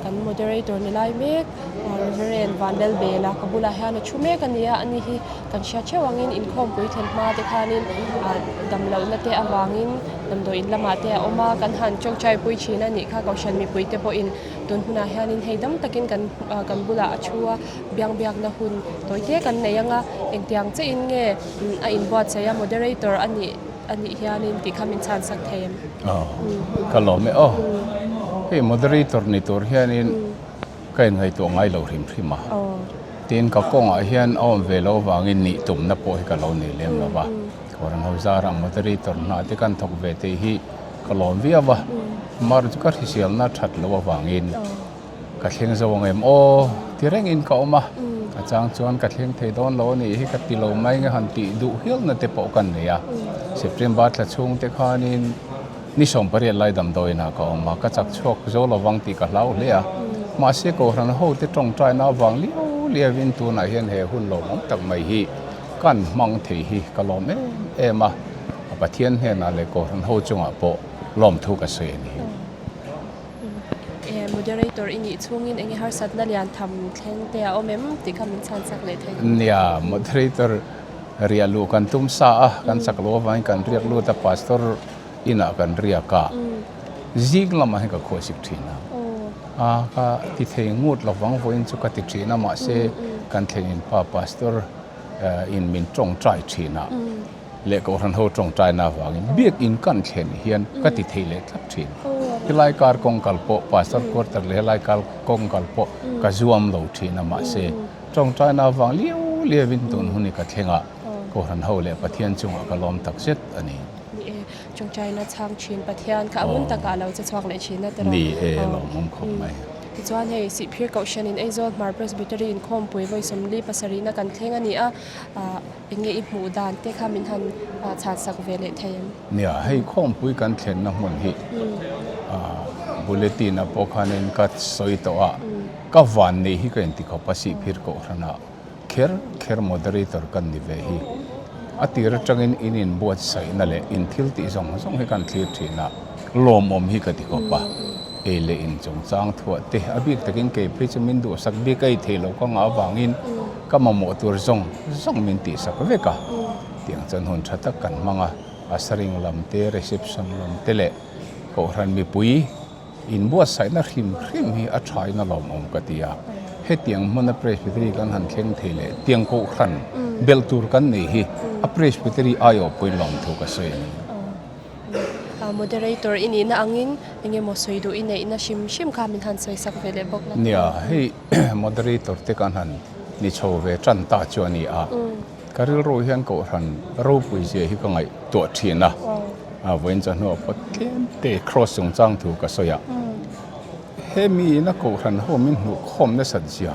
kan moderator ni lai mek, uh, Reverend Vanlal Bela ka bulah hian a thu mek a nia, ani hi kan hria theuh angin inkhawmpui thlen hma te khanin, uh, damlohna te avangin damdawiin lamah te a awm a, kan han ṭawngṭaipui ṭhin a nih kha, kohhran mipui te pawhin tun hunah hianin hei dam takin kan, uh, kan bulah a thu a, biak biakna hun tawite kan nei anga, engtiang chein nge, mm, a inbuatsaih a, moderator a nih, a nih hianin tih kha min chhansak thei em? Aw, ka lawm e aw. Hei moderator ni tur hianin ka inngaihtuah ngai lo hrim hrim a. Aw. Tin ka kawngah hian a awm ve lo vangin nih tumna pawh hi ka lo nei lem lo va. Kohhran ho zara moderator hna te kan thawk ve thei hi ka lawm viau va. Mar chu ka hrisel na that lo avangin. Aw. Ka thleng zo ang em aw, ti rengin ka awm a. A chang chuan ka thleng thei dawn lo a ni hi ka ti lo mai nge han tih duh hialna te pawh kan nei a. September thla chhung te khanin ni sawmpariat lai damdawiinah ka awm a, ka chak chhuak zo lo vang tih ka hlau hle a. Mahse, kohhran ho te ṭawngṭaina vang liau liauin tunah hian he hun lawmawm tak mai hi kan hmang thei hi ka lawm em em a. A Pathian hnenah leh kohhran ho chungah pawh lawmthu ka sawi a ni. E, moderator i nih chungin eng nge harsatna lian tham thleng te a awm em tih kha min chhansak leh thei? Nia, moderator riah luh kan tum sa a, kan chak lo avangin kan riak lut a, pastor inah kan riak a. Zing lamah hian ka khuasik ṭhin a. Aw. A, ka ti thei ngut lo vang vawiin chu ka ti ṭhin a, mahse kan thlenin pa pastor, eh, in min ṭawngṭai ṭhin a. Leh kohhran ho ṭawngṭaina vangin biak in kan thlen hian ka ti thei leh tlat ṭhin. Aw. Helai kar kawngkal pawh, pastor quarter leh helai kar kawngkal pawh ka zuam lo ṭhin a, mahse ṭawngṭaina vang liau liauin tun hun hi ka thleng a. Kohhran ho leh Pathian chungah ka lawm tak zet a ni. Ni e, ṭawngṭaina chhang ṭhin Pathian kha a hun takah lo che chhuak leh ṭhin a tiraw. Ni e, lawmawm khawp mai. Tichuan hei Sihphir Kohhranin Aizawl Hmar Presbytery inkhawmpui vawi sawmli pasarina kan thleng a ni a, a, eng nge i hmuh dan te kha min han, a, chhansak ve leh thei em? Nia, hei khawmpui kan thlenna hmun hi, a, bulletin-a pawh khanin ka sawi tawh a, ka vannei hi ka inti khawp a, Sihphir Kohhrana kher kher moderator kan ni ve hi. A tir aṭangin in inbuatsaihna leh in thil tih zawng zawng hi kan thlir ṭhin a, lawmawm hi ka ti khawp a. Ei leh in chungchang thuah te, a bik takin kei phei chu min duhsak bik ei thei lo ka ngah avangin ka mamawh tur zawng zawng min tihsak vek a. Tiang chuan hun ṭha tak kan hmang a, a saring lam te, reception lam te leh kohhran mipui inbuatsaihna hrim hrim hi a ṭhain a lawmawm ka ti a. Hetiang hmuna Presbytery kan han thleng thei leh tiang kohhran belh tur kan nei hi a Presbytery aiawpuiin lawmthu ka sawi a ni. A, moderator i nihna angin eng emaw sawi duh i neihna hrim hrim kha min han sawisak ve leh bawk la. Nia, hei moderator te kan han ni chho ve ṭan ta chu a ni a. Ka rilru hian kohhran ropui zia hi ka ngaihtuah ṭhin a. Wow. A, vawiin chawhnu a pawt tlem te cross chungchang thu ka sawi a. He mi ina kohhran ho min hmuh khawm nasat zia.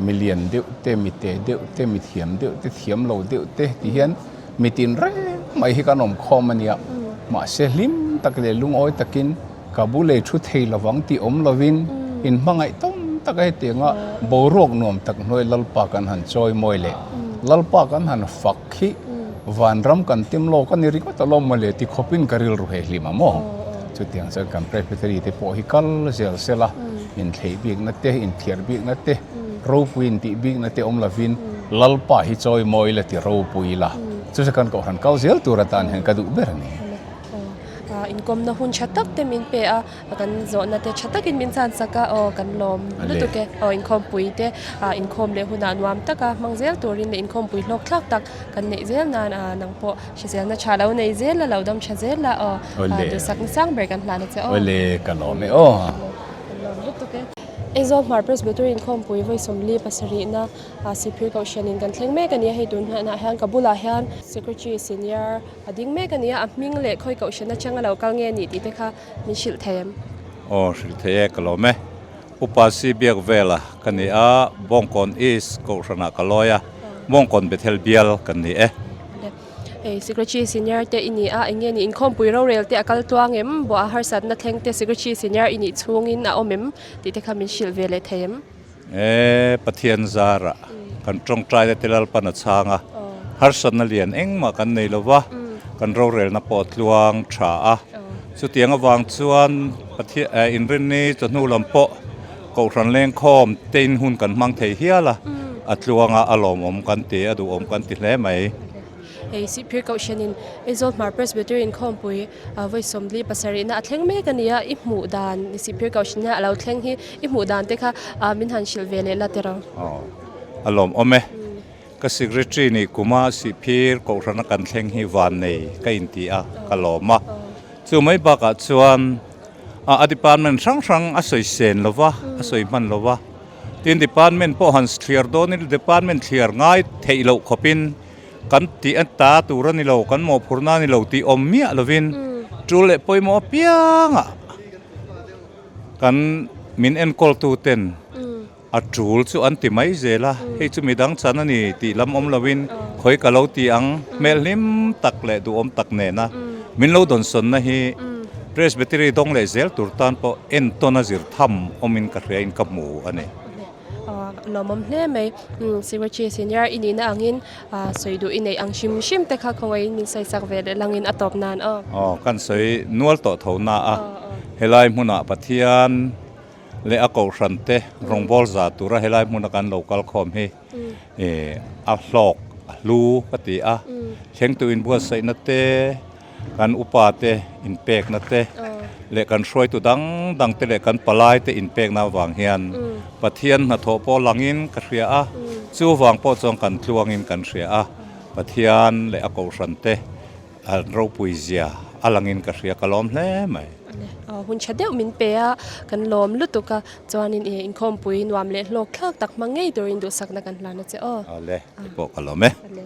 Mi lian deuh te, mi te deuh te, mi thiam deuh te, thiam lo deuh te, ti hian mi tin reng mai hi kan awm khawm a nia. Mahse hlim tak leh lungawi takin ka bu lei thu thei lovang tih awm lovin, in hmangaih tam tak a hetianga boruak nuam tak hnuai Lalpa kan han chawimawi leh Lalpa kan han fak khi vanram kan tim lawk a ni ringawt alawm mawle ti khawpin ka rilru he hlim a maw. Chutiang chuan kan Presbytery te pawh hi kal zel sela, in thleih bikna te, in thliar bikna te, ropui in tih bikna te awm lovin, Lalpa hi chawimawi la ti ropui la. Chu chu kan kohhran kal zel tur atan hian ka duh ber a ni. Aw, a, inkawmna hun ṭha tak te min pe a, a kan zawhna te ṭha takin min chhansak a, aw, kan lawm lutuk e. Aw, inkhawmpui te, a, inkhawm leh hunah nuam taka hmang zel turin leh inkhawmpui hlawk thlak tak kan neih zel nan, a, nang pawh hriselna ṭha lo nei zel la, lo dam ṭha zel la, aw, a, duhsakna sang ber kan hlan a che aw. Awle, ka lawm e aw. Kan lawm lutuk e. Aizawl Hmar Presbytery inkhawmpui vawi sawmli pasarihna, a, Sihphir Kohhranin kan thleng mek a nia, hei tun hnahnah hian ka bulah hian Secretary Senior a ding mek a nia, a hming leh khawi kohhran aṭanga lo kal nge ni tih te kha min hrilh thei em? Aw, hrilh thei e, ka lawm e. Upa C. Biakvela ka ni a, Bawngkawn East Kohhrana ka lawi a, Bawngkawn Bethel Bial kan ni e. Le, Hei, Secretary Senior te i ni a, eng nge ni inkhawmpui rorel te a kal tluong em, bo a harsatna thleng te Secretary Senior i nih chungin a awm em, ti te kha min hrilh ve leh thei em? E, Pathian zara kan ṭawngṭaina te Lalpan a chang a. Aw. Harsatna lian engmah kan nei lo va. Mm. Kan rorelna pawh tluong ṭha a. Aw. Chutiang avang chuan Pathian, eh, Inrinni chawhnu lam pawh kohhran lengkhawm tein hun kan hmang thei hial a. Mm. A tluong a, a lawmawm kan ti, a duhawm kan ti hle mai. Hei, Sihphir Kohhranin Aizawl Hmar Presbytery inkhawmpui, a, vawi sawmli pasarihna a thleng mek a nia, i hmuh dan, Sihphir Kohhranin a lo thleng hi i hmuh dan te kha, a, min han hrilh ve leh la tiraw. Aw, a lawmawm e. Mm. Ka secretary nih kuma Sihphir Kohhrana kan thleng hi vannei ka inti a, ka lawm a. Aw. Chu mai bakah chuan, a, a department hrang hrang a sawi sen lo va, a sawi hman lo va. Tin, department pawh han thliar dawn in, department thliar ngai theih loh khawpin kan tih a ta tur a ni lo, kan mawhphurna a ni lo tih awm miah lovin, tul leh pawimawh apiangah kan min enkawltu ten a tul chu an ti mai zel a, hei chu midang chan a ni tih lam awm lovin, khawi ka lo ti ang, hmel hlim tak leh duhawm tak nena min lo dawnsawnna hi Presbytery dawng leh zel tur tan pawh entawn a zir tham awmin ka hria in ka hmu a ni. A, lawmawm hle mai. Mm, Secretary Senior i nihna angin, a, sawi duh i neih ang hrim hrim te kha khawngaihin min sawisak ve leh langin a tawp nan aw. Aw, kan sawi nual tawh tho na a. Aw, aw. Helai hmunah Pathian leh a kohhran te rawngbawl za tura helai hmuna kan lo kal khawm hi, e, a hlawk, a hlu ka ti a. Mm. Thlengtu inbuatsaihna te, kan upa te inpekna te, leh kan hruaitu dang dang te leh kan palai te inpekna vang hian Pathian hnathawh pawh langin ka hria a, chu vang pawh chuan kan tluangin kan hria a, Pathian leh a kohhran te an ropui zia a langin ka hria, ka lawm hle mai. A le, a, hun ṭha deuh min pe a, kan lawm lutuk a, chuanin, e, inkhawmpui nuam leh hlawk thlak tak hmang ngei turin duhsakna kan hlan a che aw. A le, a pawh ka lawm e. A le.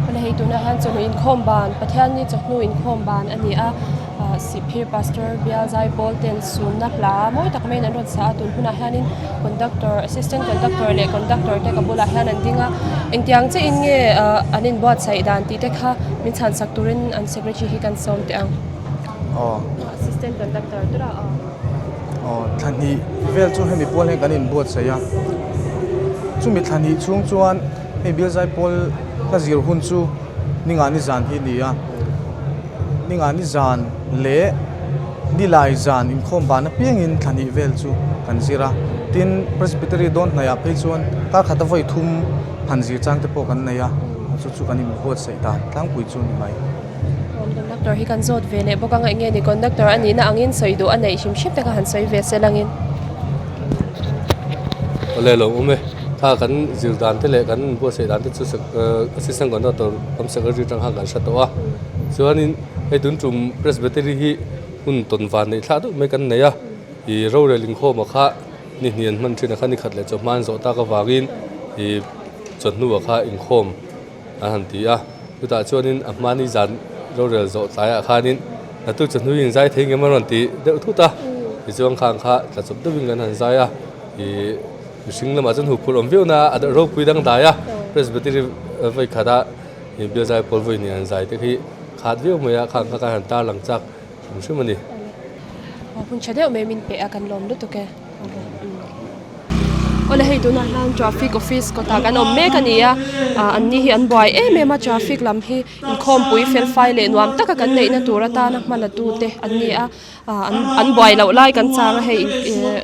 A le, hei tuna hian chawhnu inkhawm ban, Pathianni chawhnu inkhawm ban a ni a, a, Sihphir Pastor Bialzai Pawl ten sunna hla mawi tak maiin an rawn sa a, tun hunah hianin conductor, assistant conductor leh conductor te ka bulah hian an ding a, engtiang che in nge, a, an inbuatsaih dan tih te kha min chhan sak turin an secretary hi kan sawm teh ang. Aw. Assistant conductor tura, aw. Aw, thla hnih vel chu hemi pawl hian kan inbuatsaih a. Chumi thla hnih chhung chuan hei Bialzai Pawl hla zir hun chu Ningani zan hi ni a. Ningani zan leh Nilai zan inkhawm ban apiangin thla hnih vel chu kan zir a. Tin, Presbytery dawn hnaihah phei chuan kar khata vawi thum han zir chang te pawh kan nei a. Chu chu kan inbuatsaih dan tlangpui chu ni mai. Conductor hi kan zawt ve leh bawk ang, eng nge ni conductor a nihna angin sawi duh a neih hrim hrim te kha han sawi ve se langin. A le, lawmawm e. Thla kan zir dan te leh kan buatsaih dan te chu sec-, eh, assistant conductor cum secretary aṭang khan kan hre tawh a. Chuanin hei tun ṭum Presbytery hi hun tawn vannei thla deuh mai kan nei a. I rorel inkhawma kha ni hnih an hman ṭhin a kha, ni khat leh chawhma an zawh tak avangin i chawhnu a kha inkhawm an han ti a. Chutah chuanin a hmani zan rorel zawh tlaiah khanin, "Natu chawhnu inzai thei ngem?" a rawn ti deuh thut a. Tichuan khang kha tla chawp deuhin kan han zai a. I mihring lamah chuan huphurh awm viau na a, a ropui dangdai a. Presbytery, eh, vawi khata, i Bialzai Pawl vawi hnih an zai te khi khat viau mai a, khang kha kan han tarlang chak hrim hrim a ni. Aw, hun ṭha deuh mai min pe a, kan lawm lutuk e. Aw le, hei tuna hian traffic office kawtah kan awm mek a ni a. A, anni hi an buai em em a, traffic lam hi inkhawmpui felfai leh nuam taka kan neihna tur atana hmalatu te an ni a. A, an, an buai loh lai kan chang a, hei, eh,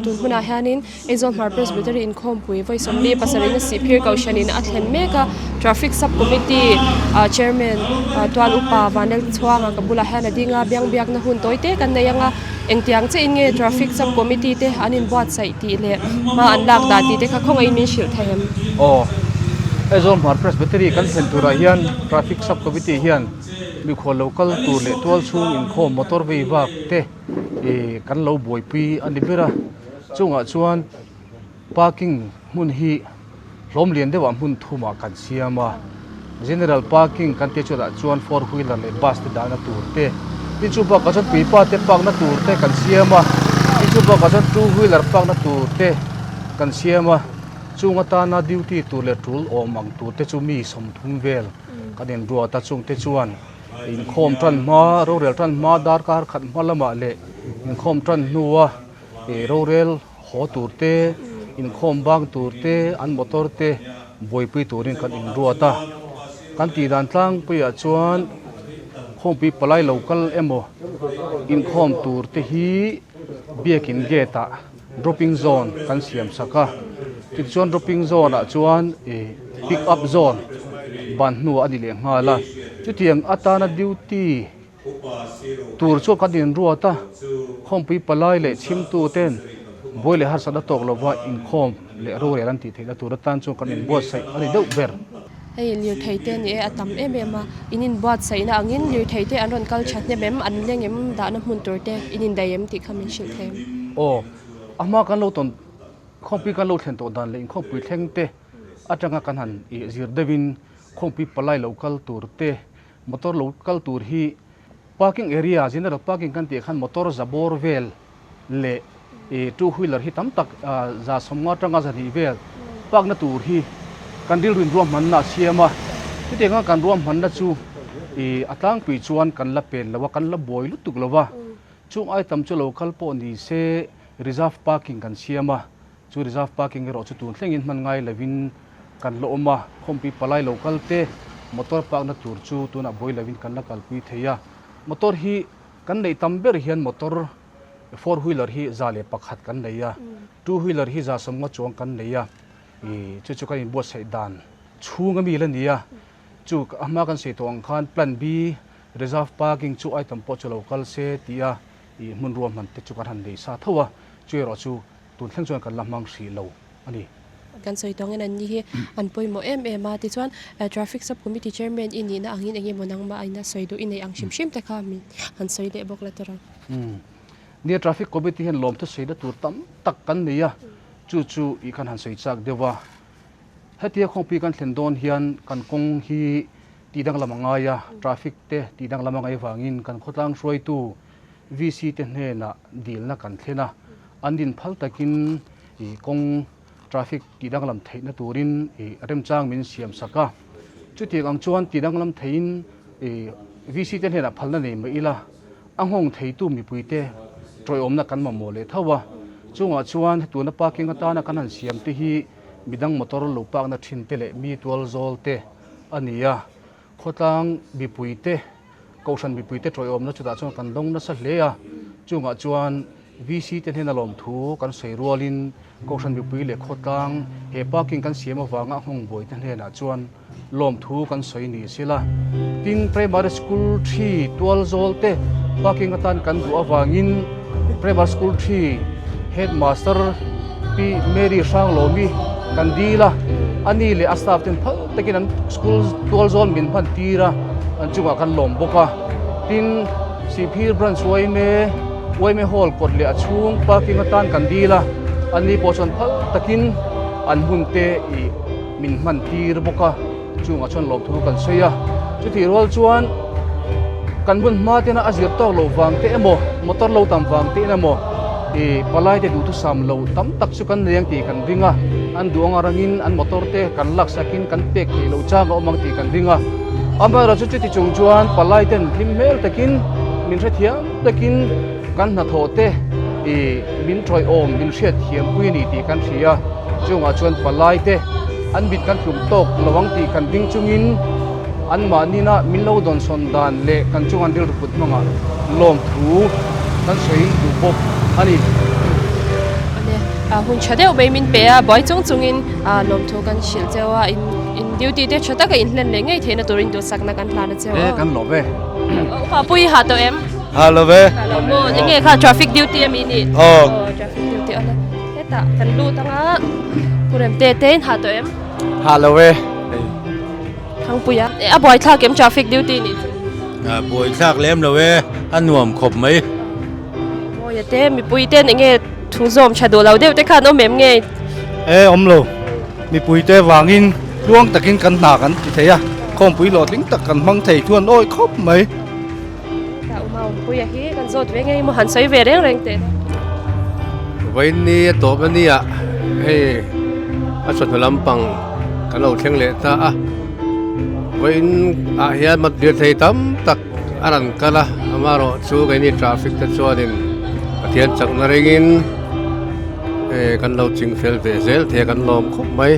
tun hunah hianin Aizawl Hmar Presbytery inkhawmpui vawi sawmli pasarihna Sihphir Kohhranin a thlen mek a, Traffic Sub Committee, a, Chairman, a, tual upa Vanlalchhuanga ka bulah hian a ding a, biang biakna hun tawi te kan nei ang a, engtiang che in nge Traffic Sub Committee te an inbuatsaih tih leh hma an lak dan tih te kha khawngaihin min hrilh thei em? Aw, Aizawl Hmar Presbytery kan thlen turah hian Traffic Sub Committee hian mikhual lo kal tur leh tualchhung inkhawm motor veivak te, eh, kan lo buaipui a ni ber a. Chungah chuan parking hmun hi hlawm lian deuhah hmun thumah kan siam a. General parking kan tih chutah chuan four wheeler leh bus te dahna tur te, tin chu bakah chuan pipa te park na tur te kan siam a, tin chu bakah chuan two wheeler park na tur te kan siam a. Chung atana duty tur le tul awm ang tur te chu mi sawmthum vel kan inruat a, chungte chuan inkhawm ṭan hma, rorel ṭan hma, darkar khat hma lamah leh inkhawm ṭan hnua, e, rorel haw tur te, inkhawm bang tur te, an motor te buaipui turin kan inruat a. Kan tih dan tlangpuiah chuan Khawmpui palai lo kal emaw inkhawm tur te hi biakin gate-ah dropping zone kan siam sak a. Tichuan dropping zone-ah chuan, e, pick up zone ban hnuah a ni leh nghal a. Chutiang atana duty tur chu kan inruat a, Khawmpui palai leh chhimtu ten buai leh harsatna tawk lova inkhawm leh rorel an tih theihna tur atan chuan kan inbuatsaih a ni deuh ber. Hei, lirthei te ni e, a tam em em a, in inbuatsaihna angin lirthei te an rawn kal ṭha hnem em, an leng em, dahna hmun tur te in indai em tih kha min hrilh thei em? Aw, a hma kan lo tawn, Khawmpui kan lo thlen tawh dan leh inkhawmpui thleng te atanga kan han, i, zir deuhin Khawmpui palai lo kal tur te, motor lo kal tur hi parking area, general parking kan tih khan motor za bawr vel leh, e, two wheeler hi tam tak, a, za sawmnga aṭanga za hnih vel park-na tur hi kan rilru inruahmanna a siam a. Chutianga kan ruahmanna chu, e, a tlangpui chuan kan la pel lo a, kan la buai lutuk lo va. Chung ai tam chu lo kal pawh ni se, reserve parking kan siam a. Chu reserve parking erawh chu tun thlengin hman ngai lovin kan la awm a, Khawmpui palai lo kal te motor park-na tur chu tunah buai lovin kan la kalpui thei a. Motor hi kan neih tam ber hian motor four wheeler hi za leh pakhat kan nei a, two wheeler hi za sawmnga chuang kan nei a. I, chu chu kan inbuatsaih dan chhunga mi la ni a. Chu a hma kan sawi tawh ang khan plan B, reserve parking chu ai tam pawh chu lo kal se tia, i, hmun ruahman te chu kan han nei sa tho a. Chu erawh chu tun thleng chuan kan la hmang hrih lo a ni. Kan sawi tawh angin an ni hi an pawimawh em em a, tichuan, eh, traffic sub committee chairman i nihna angin eng emaw nangmah in a sawi duh i nei ang hrim hrim te kha min han sawi leh bawk la tawh rawh. Hmm. Nia traffic committee hian lawmthu sawi na tur tam tak kan nei a, chu chu i kan han sawi chak deuh a. Hetia Khawmpui kan thlen dawn hian kan kawng hi tih danglam a ngai a, traffic te tih danglam a ngai vangin kan khawtlang hruaitu V C te hnenah dilna kan thlen a, an din phal takin i kawng traffic tih danglam theihna turin i remchang min siam sak a. Chutiang ang chuan tih danglam theihin i V C te hnenah phalna nei mah ila, a nghawng theitu mipuite ṭawiawmna kan mamawh leh tho a. Chungah chuan tuna parking atana kan han siam te hi midang motor lo park-na ṭhin te leh mi tualzawl te a ni a. Khawtlang mipuite, kohhran mipuite ṭawiawmna chutah chuan kan dawng nasa hle a. Chungah chuan V C te hnena lawmthu kan sawi rualin, kohhran mipui leh khawtlang he parking kan siam avanga nghawng buai te hnenah chuan lawmthu kan sawi ni sela. Tin, primary school ṭhi tualzawl te parking atan kan duh avangin, primary school ṭhi headmaster Pi Mary Hranglomi kan dil a, ani leh a staff ten phal takin an school tualzawl min hman tir a, an chungah kan lawm bawk a. Tin, Siphir branch Y M A, Y M A hall kawt leh a chhung parking atan kan dil a, ani pawh chuan phal takin an hmun te i min hman tir bawk a, chungah chuan lawmthu kan sawi a. Chutih rual chuan kan hmun hma tena a zir tawk loh vang te emaw, motor lo tam vang te emaw, i palai te duhthusam lo tam tak chu kan nei ang tih kan ring a, an duh anga rangin an motor te kan laksakin kan pek thei lo chang a awm ang tih kan ring a. Amaherawhchu chuti chung chuan palai ten hlim hmel takin, min hrethiam takin kan hnathawh te i min ṭawiawm, min hriatthiampui a ni tih kan hria. Chungah chuan palai te an mit kan hlum tawk lo ang tih kan ring chungin, anmahnina min lo dawnsawn dan leh kan chunga an rilru put hmanga lawmthu kan sawi duh bawk a ni. A, hun ṭha deuh mai min pe a, buai chung chungin, a, lawmthu kan hrilh cheu a, in, in duty te ṭha taka in hlen leh ngei theihna turin duhsakna kan hlan a cheu a. E, kan lawm e. Upa Pu i hah tawh em? Hah lo ve. Hah lo maw, enge kha traffic duty a mi ni? Aw. Aw, traffic duty a la. Heta kan lut anga, Pu Remte te in hah tawh em? Hah lo ve. Thangpuia, e, a buaithlak em traffic duty ni chu? A buaithlak lem lo e, a nuam khawp mai. Mawi a te, mipui ten enge thu zawm ṭha duh lo deuh te khan awm em nge? E, awm lo. Mipui te vangin luang takin kan hna kan ti thei a. Khawmpui hlawhtling tak kan hmang thei thu an awih khawp mai. Ta uma, Pu i hi kan zawt ve ngei maw, han sawi ve reng reng te. Vawiin ni a tawp a nia, hei, A chawhnu lampang kan lo thleng leh ta a. Vawiin ah hian mat lirthei tam tak a rawn kal a, amaherawhchu keini traffic te chuanin Pathian chakna ringin, eh, kan lo chingfel ve zel thei, kan lawm khawp mai.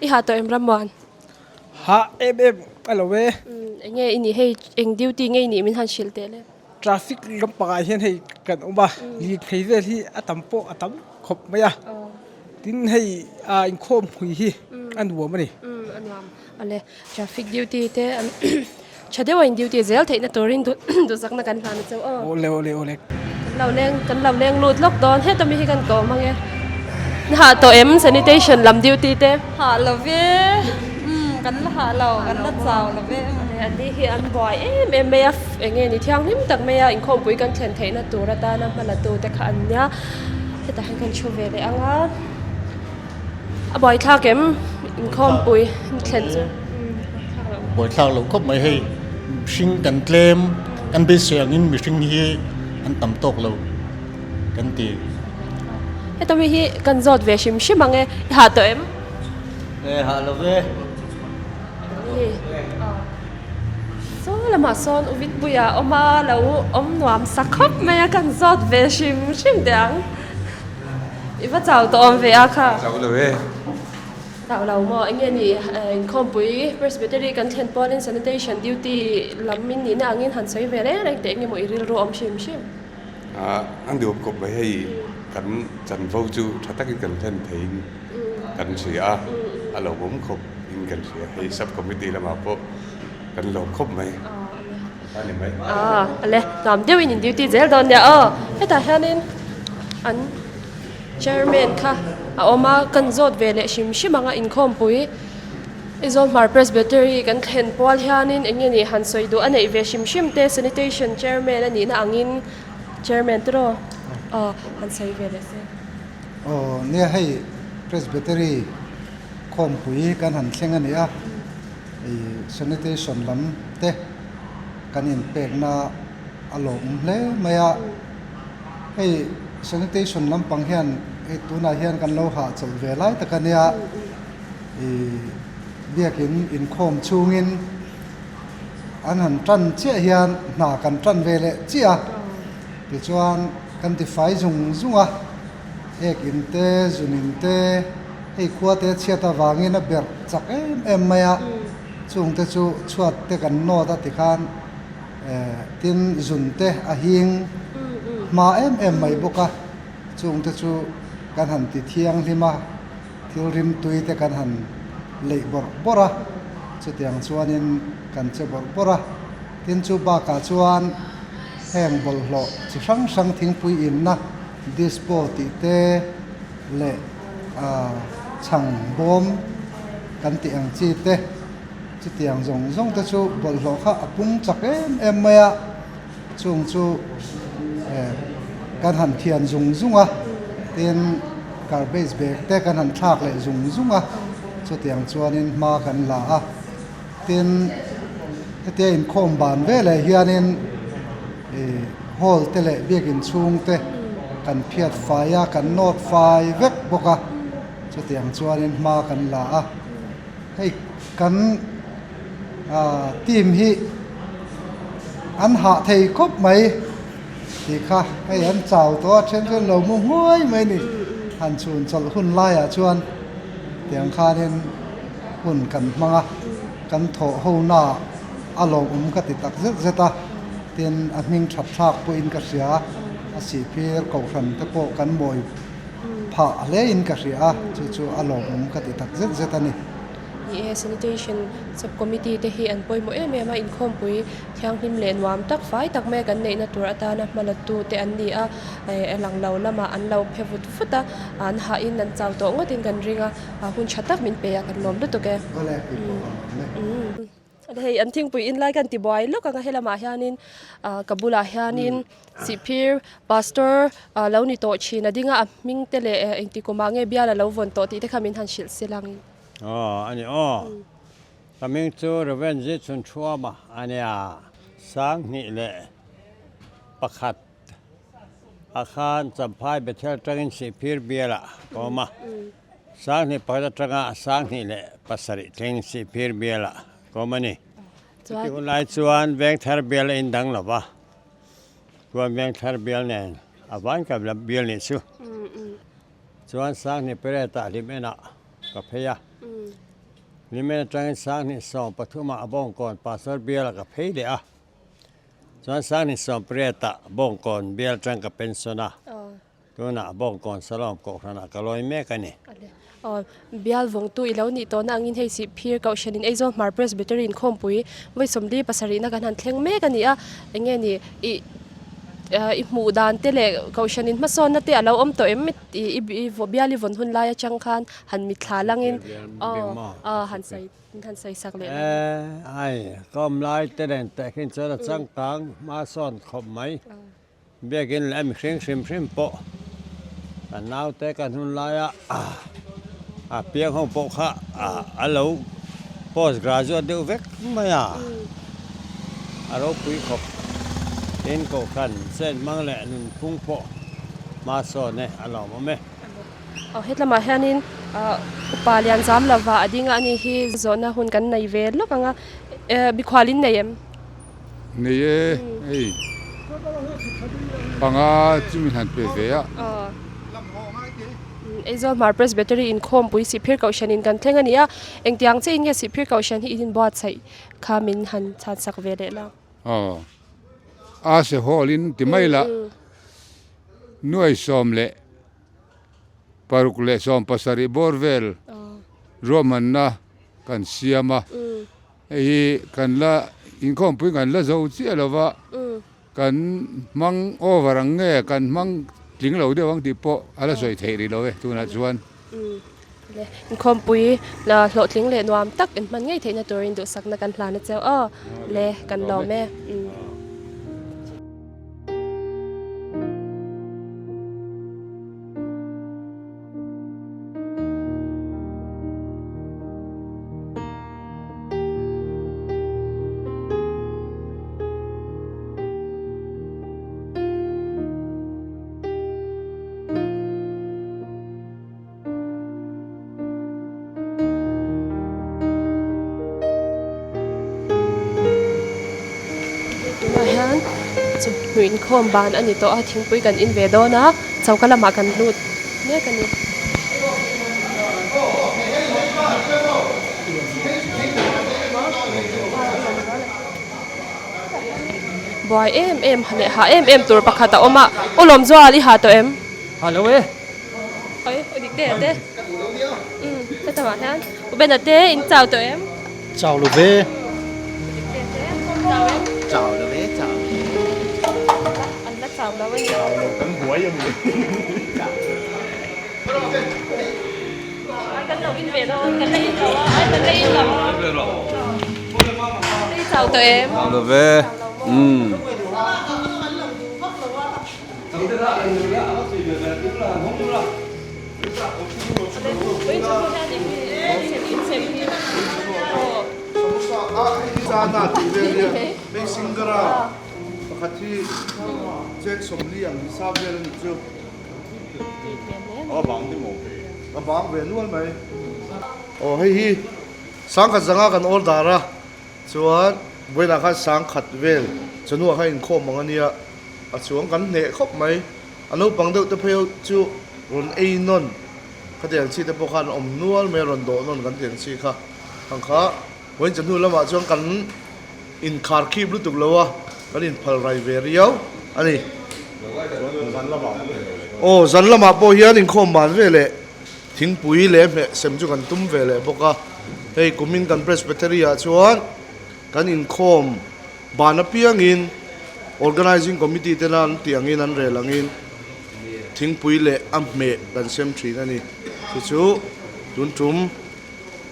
I hah tawh em, Rammuan? Hah em em a lo e. Mm, enge i ni hei, eng duty nge i ni min han hrilh teh le? Traffic lampangah hian hei kan awm a. Mm. Lirthei vel hi a tam pawh a tam khawp mai a. Oh. Tin hei, a, inkhawm hui hi, mm, a nuam a ni. Mm, a nuam. A le, traffic duty te, an, ṭha deuha in duty zel theihna turin du-, duhsakna kan hlan a cheu aw. Awle, awle, awle. Kan lo leng, kan lo leng lut lawk dawn, hetawmi hi kan kawm ang e. Na hah tawh em, sanitation lam duty te? Hah lo ve. Mm, kan la hah lo, kan la chau lo ve. Mm. Anni hi an buai em em mai a, eng nge ni, thianghlim tak mai a, inkhawmpui kan thlen theihna tur atana hmalatu te kha an nia. Hetah hian kan ṭhu ve leh ang a. A buaithlak em, inkhawmpui in thlen chu? Buaithlak lo khawp mai hei. Mihring kan tlem, kan beisei angin mihring hi an tam tawk lo kan ti. Hetawmi hi kan zawt ve hrim hrim ang e, i hah tawh em? E, hah lo ve. Hi. Saw lamah sawn Uvitpuia awm a, lo awm nuam sa khawp mai a, kan zawt ve hrim hrim teh ang. I va chau tawh awm ve a kha. Chau lo e. Chau lo maw? Eng nge ni, eh, inkhawmpui Presbytery kan thlen pawlin sanitation duty lam in nihna angin han sawi ve reng reng teh, eng nge maw i rilru awm hrim hrim? Ah, a nuam khawp mai hei, kan chanvo chu ṭha takin kan thlen theiin kan hria a, a lo awm khawpin kan hria. Hei sub committee lamah pawh kan lawm khawp mai. A ni mai. Ah, a le, nuam deuhin in duty zel dawn nia. Aw, hetah hianin an chairman kha a awm a, kan zawt ve leh hrim hrim ang a, inkhawmpui Aizawl Hmar Presbytery kan thlen pawl hianin eng nge ni han sawi duh a neih ve hrim hrim te, sanitation chairman a nihna angin, chairman tiraw? Aw, han sawi ve leh se. Aw, nia hei Presbytery khawmpui kan han thleng a ni a. Ei, sanitation lam te kan inpekna a lawmum hle mai a. Hei, sanitation lampang hian, hei, tunah hian kan lo hah chawlh ve lai tak a nia. I, biakin inkhawm chhungin an han ṭan chiah hian hna kan ṭan ve leh chiah a. Tichuan kan tifai zung zung a, ek in te, zun in te, hei khua te chhiat avangin a ber chak em em mai a. Chungte chu chhuat te kan nawt a ti khan, eh, tin zun te a hing hma em em mai bawk a. Chungte chu kan han ti thianghlim a, thil rim tui te kan han leih bawrh bawrh a, chutiang chuanin kan che bawrh bawrh a. Tin chu bakah chuan heng bawlhhlawh chi hrang hrang, thingpui inna, dispo tih te leh, a, chhang bawm kan ti ang chi te, chutiang zawng zawng te chu bawlhhlawh kha a pung chak em em mai a. Chuong chu, eh, kan han thian zung zung a, tin garbage bag te kan han thlak leh zung zung a, chutiang chuanin hma kan la a. Tin, hetia inkhawm ban veleh hianin, eh, hall te leh biakin chhung te kan phiat fai a, kan nawt fai vek bawk a, chutiang chuanin hma kan la a. Hei kan, a, team hi an hah thei khawp mai ti kha, hei an chau tawh a, ṭhen chuan lo mu nghuai mai ni. Han chhun chawlh hun laiah chuan tiang khanin hun kan hmang a, kan thawh hona a lawmawm ka ti tak zet zet a. Tin, a hming ṭhat thlak pawhin ka hria a, a Sihphir Kohhran te pawh kan mawi phah hle in ka hria a, chu chu a lawmawm ka ti tak zet zet a ni. Ni e, sanitation subcommittee te hi an pawimawh em em a, inkhawmpui thianghlim leh nuam tak, fai tak mai kan neihna tur atana hmalatu te an ni a, eh, a lang lo lama an lo phe vut vut a, an hahin an chau tawh ngawtin kan ring a, a hun ṭha tak min pe a, kan lawm lutuk e. Awle, pi pawh a lawm le. Mm. Hei, an thingpui in lai kan ti buai lawk ang a, helamah hianin, ah, ka bulah hianin Sihphir Pastor, ah, lo ni tawh ṭhin a dinga, a hming te leh, eh, engti kumah nge biala lo vawn tawh tih te kha min han hrilh se lang. Aw, a ni aw. Ka hming chu Reverend Zitchhunthuama a nia. Sanghnih leh pakhat a khan Champhai Bethel aṭangin Sihphir biala ka awm a. Sanghnih pakhat aṭanga sanghnih leh pasarih thleng Sihphir biala ka awm a ni. Chuan? Chutih hun lai chuan Vengthar biala in dang lo va. Chuan Vengthar bial nen a Vankam lam bial ni chu. Mm, mm. Chuan sanghnih pariat a hlim ena ka phei a. Mm. Hlim en aṭangin sanghnih sawm pathuma a Bawngkawn Pastor biala ka phei leh a. Chuan sanghnih sawm pariat a Bawngkawn bial aṭang ka pension a. Aw. Tunah Bawngkawn Salawm Kohhranah ka lawi mek a ni. A le. Aw, bial vawngtu i lo nih tawhna angin hei Sihphir Kohhranin Aizawl Hmar Presbytery inkhawmpui vawi sawmli pasarihna kan han thleng mek a ni a. Eng nge ni i, eh, i hmuh dan te leh Kohhranin hmasawnna te a lo awm tawh em? I, i, i vo-, bial i vawn hun lai aṭang khan han mitthla langin. Bial, bial, aw, bial maw? Aw, han sawi, han sawi sak leh. Eh, ai, ka awm lai te nen teh khin chuan a changkang hmasawn khawp mai. Aw. Biakin leh a mi hring hrim hrim pawh. Kan naute kan hun laia, a, a piang ho pawh kha, a, a lo post graduate deuh vek mai a. Mm. A ropui khawp. Tin Kohhran sen hmang leh nunphung pawh hmasawn e, a lawmawm e. Aw, hetlamah hianin, ah, Upa Lianzam lova a dinga a ni hi zawhna hun kan nei ve lawk ang a, eh, mikhual in nei em? Nei e, mm, ei. Panga chu min han pe ve a. Aw. Mm, Aizawl Hmar Presbytery inkhawmpui Sihphir Kohhranin kan thleng a ni a, engtiang che in nge Sihphir Kohhran hi in inbuatsaih kha min han chhansak ve leh la. Aw. A se hall in ti mai la. Mm, mm. Nuai sawm leh paruk leh sawm pasarih bawr vel, aw, ruahmanna kan siam a. Mm. Hei hi kan la, inkhawmpui kan la zo chiah lo va. Mm. Kan hmang over ang nge, kan hmang tling lo deuh ang tih pawh a la sawi theih rih lo e, tunah chuan. Mm. Le, inkhawmpui la hlawhtling leh nuam tak in hman ngei theihna turin duhsakna kan hlan a che u. Aw, le, kan lawm e. Mm. Tunah hian chawhnu inkhawm ban a ni tawh a, thingpui kan in ve dawn a, choka lamah kan lut mek a ni. Buai em em leh ha em em tur pakhat a awm a, u Lawmzual i ha tawh em? Ha lo e. Oi, u Dikte te. Um, hetah hian u Bena te in chau tawh em? Chau lo ve. U Dikte te, chau em? Chau lo ve, chau. An la chau lo a ni. Chau lo kan buai a ni. Kan lo Kan la in lo a, ai, kan la in lo. Chau to em. Chau lo ve. Hmm. Samosa, ah, hei hi zana ti ve nia. Hei singara. Pakhat hi cheng sawmli ang hi sa vel a ni chu. A bang ti maw? A bang ve nual mai. Aw, hei hi. Sangkhat zanga kan order a. Chuan, vawiinah khan sangkhat vel chanu kha inkhawm ang a nia, a chuang kan hneh khawp mai. A naupang deuh te phei chu rawn ei nawn, khatiang chi te pawh khan awm nual mai, rawn dawh nawn kan tih ang chi kha. Ang kha, vawiin chanu lamah chuan kan inkhar khip lutuk lo a, kan inphal rai ve riau a ni. Aw, zan lamah pawh hian inkhawm ban ve leh. Thingpui leh hmeh sem chu kan tum ve leh bawk a. Hei kumin kan Presbytery-ah chuan kan inkhawm ban apiangin Organizing Committee tena an tih angin an rel angin thingpui leh a hmeh kan sem ṭhin a ni. Chu chu tun ṭum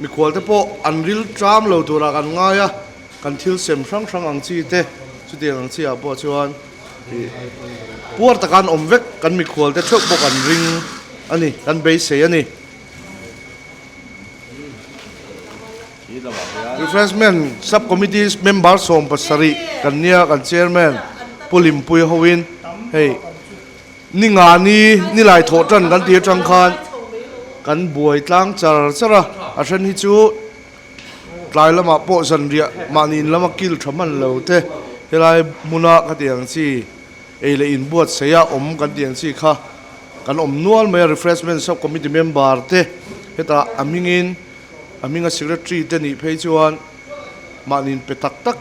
mikhual te pawh an rilṭam lo turah kan ngai a. Kan thil sem hrang hrang ang chi te, chutiang ang chi ah pawh chuan, i, puar taka an awm vek, kan mikhual te theuh pawh kan ring a ni, kan beisei a ni. Refreshment Subcommittee member sawm pasarih kan nia, kan chairman Pu Limpui hovin, hei, ni nga ni, ni lai thawh ṭan kan tih aṭang khan kan buai tlang char char a, a ṭhen hi chu tlai lamah pawh zanriah mahni in lama kil ṭha hman lo te, helai hmuna khatiang chi ei leh inbuatsaih a awm kan tih ang chi kha kan awm nual mai a. Refreshment Subcommittee member te hetah a hmingin, a hminga secretary te nih phei chuan mahni in pe tak tak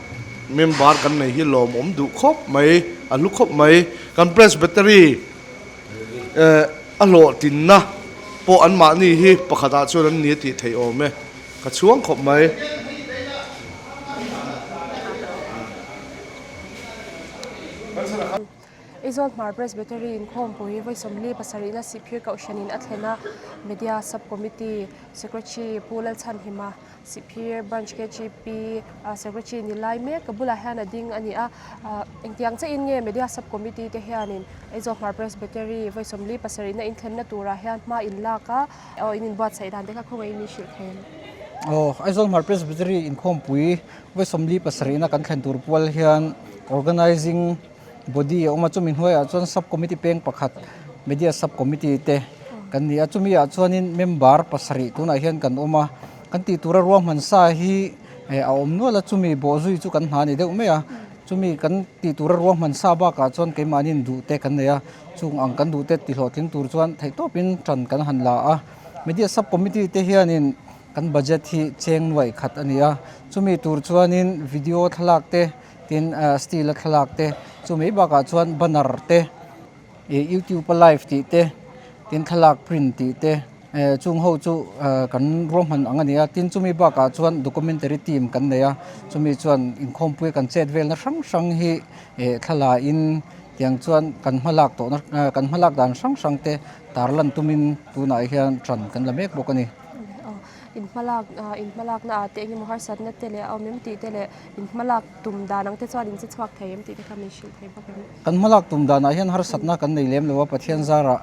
member kan nei hi lawmawm duh khawp mai, a hlu khawp mai. Kan Presbytery, eh, a hlawhtlinna pawh anmahni hi pakhatah chuan an ni a tih theih awm e. Ka chhuang khawp mai. Aizawl Hmar Presbytery inkhawmpui vawi sawmli pasarihna Sihphir Kohhranin a thlen a, Media Sub Committee Secretary Pu Lalchhanhima, Sihphir Branch K G P, ah, Secretary ni lai mek ka bulah hian a ding a ni a. Ah, engtiang chein nge Media Sub Committee te hianin Aizawl Hmar Presbytery vawi sawmli pasarihna in thlenna turah hian hma in lak a, aw, in inbuatsaih dan te kha khawngaih mi hrilh thei em? Aw, Aizawl Hmar Presbytery inkhawmpui vawi sawmli pasarihna kan thlen tur pual hian organizing body a awm a, chumi hnuaiah chuan sub committee peng pakhat, media sub committee te kan ni a, chumi ah chuanin member pasarih tunah hian kan awm a, kan tih tura ruahman sa hi, eh, a awm nual a, chumi bawhzui chu kan hna ni deuh mai a, chumi kan tih tura ruahman sa bakah chuan keimahniin duh te kan nei a, chung ang kan duh te tihlawhtling tur chuan theihtawpin ṭan kan han la a. Media sub committee te hianin kan budget hi cheng nuai khat a ni a, chumi tur chuanin video thlalak te, tin, ah, still a thlalak te, chumi bakah chuan banner te, eh, YouTube a live tih te, tin thlalak print tih te, eh, chung ho chu, ah, kan ruahman ang a ni a, tin chumi bakah chuan documentary team kan nei a, chumi chuan inkhawmpui kan chet velna hrang hrang hi, eh, thla la in tiang chuan kan hmalak tawhna, ah, kan hmalak dan hrang hrang te tarlan tumin tunah hian ṭan kan la mek bawk a ni. Aw, in hmalak, ah, in hmalakna ah te eng emaw harsatna te leh a awm em tih te leh in hmalak tum dan ang te chuan in che chhuak thei em tih te kha min hrilh thei bawk a ni. Kan hmalak tum danah hian harsatna kan nei lem lo a, Pathian zarah,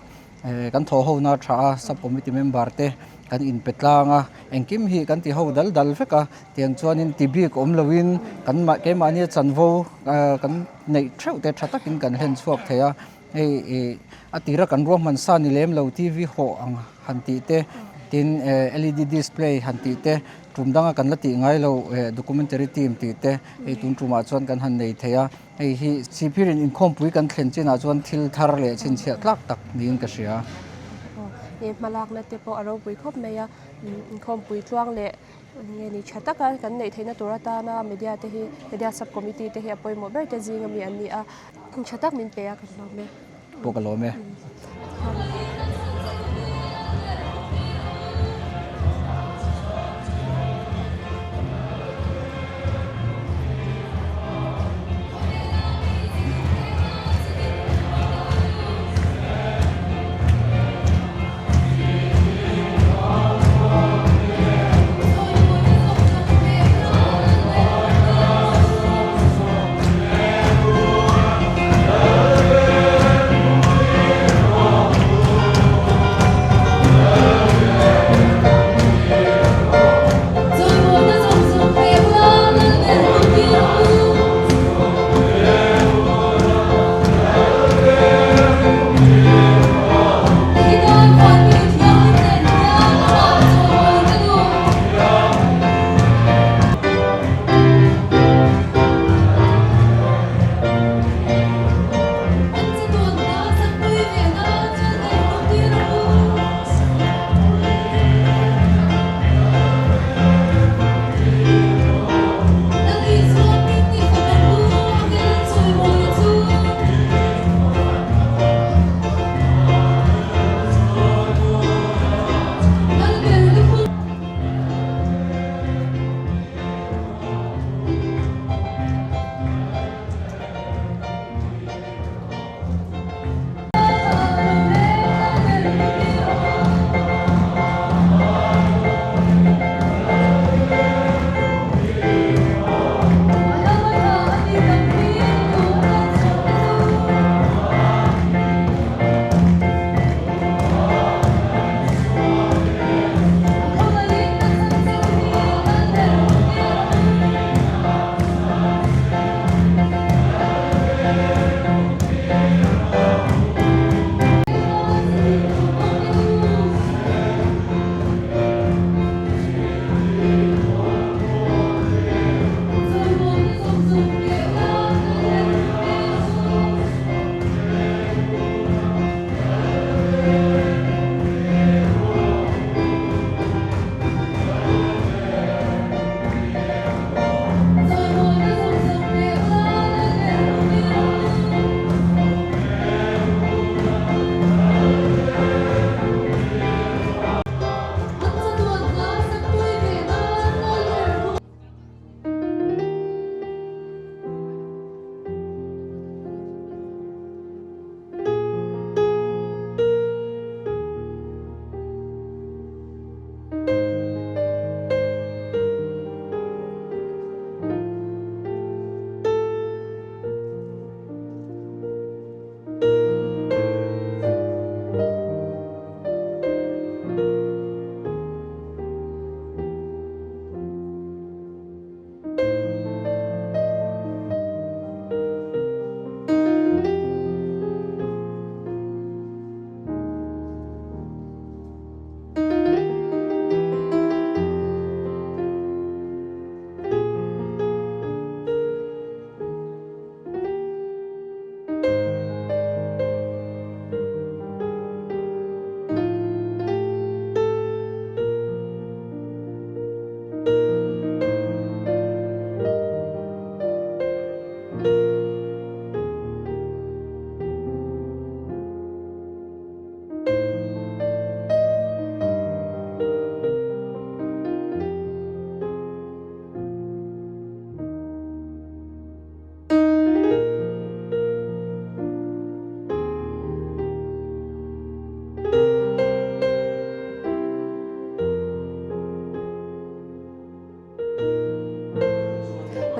eh, kan thawhhona ṭha a, sub committee member te kan inpe tlang a, engkim hi kan ti ho dal dal vek a, tiang chuanin ti bik awm loin kan mah, keimahnia chanvo, ah, kan neih theuh te ṭha takin kan hlen chhuak thei a. Hei, eh, a tira kan ruahman sa ni lem lo, T V hawh ang han tih te, tin, eh, L E D display han tih te, tum danga kan la tih ngai lo, eh, documentary team tih te, hei tun tumah chuan kan han nei thei a. Hei hi Sihphirin inkhawmpui kan thlen chinah chuan thil thar leh chhinchhiah tlak tak niin ka hria. Aw, he hmalakna te pawh a ropui khawp mai a, mm, inkhawmpui tluang leh nge ni ṭha taka kan neih theihna tur atana media te hi, media sub committee te hi a pawimawh ber te zinga mi an ni a, ṭha tak min pe a, kan lawm e. Pawh ka lawm e.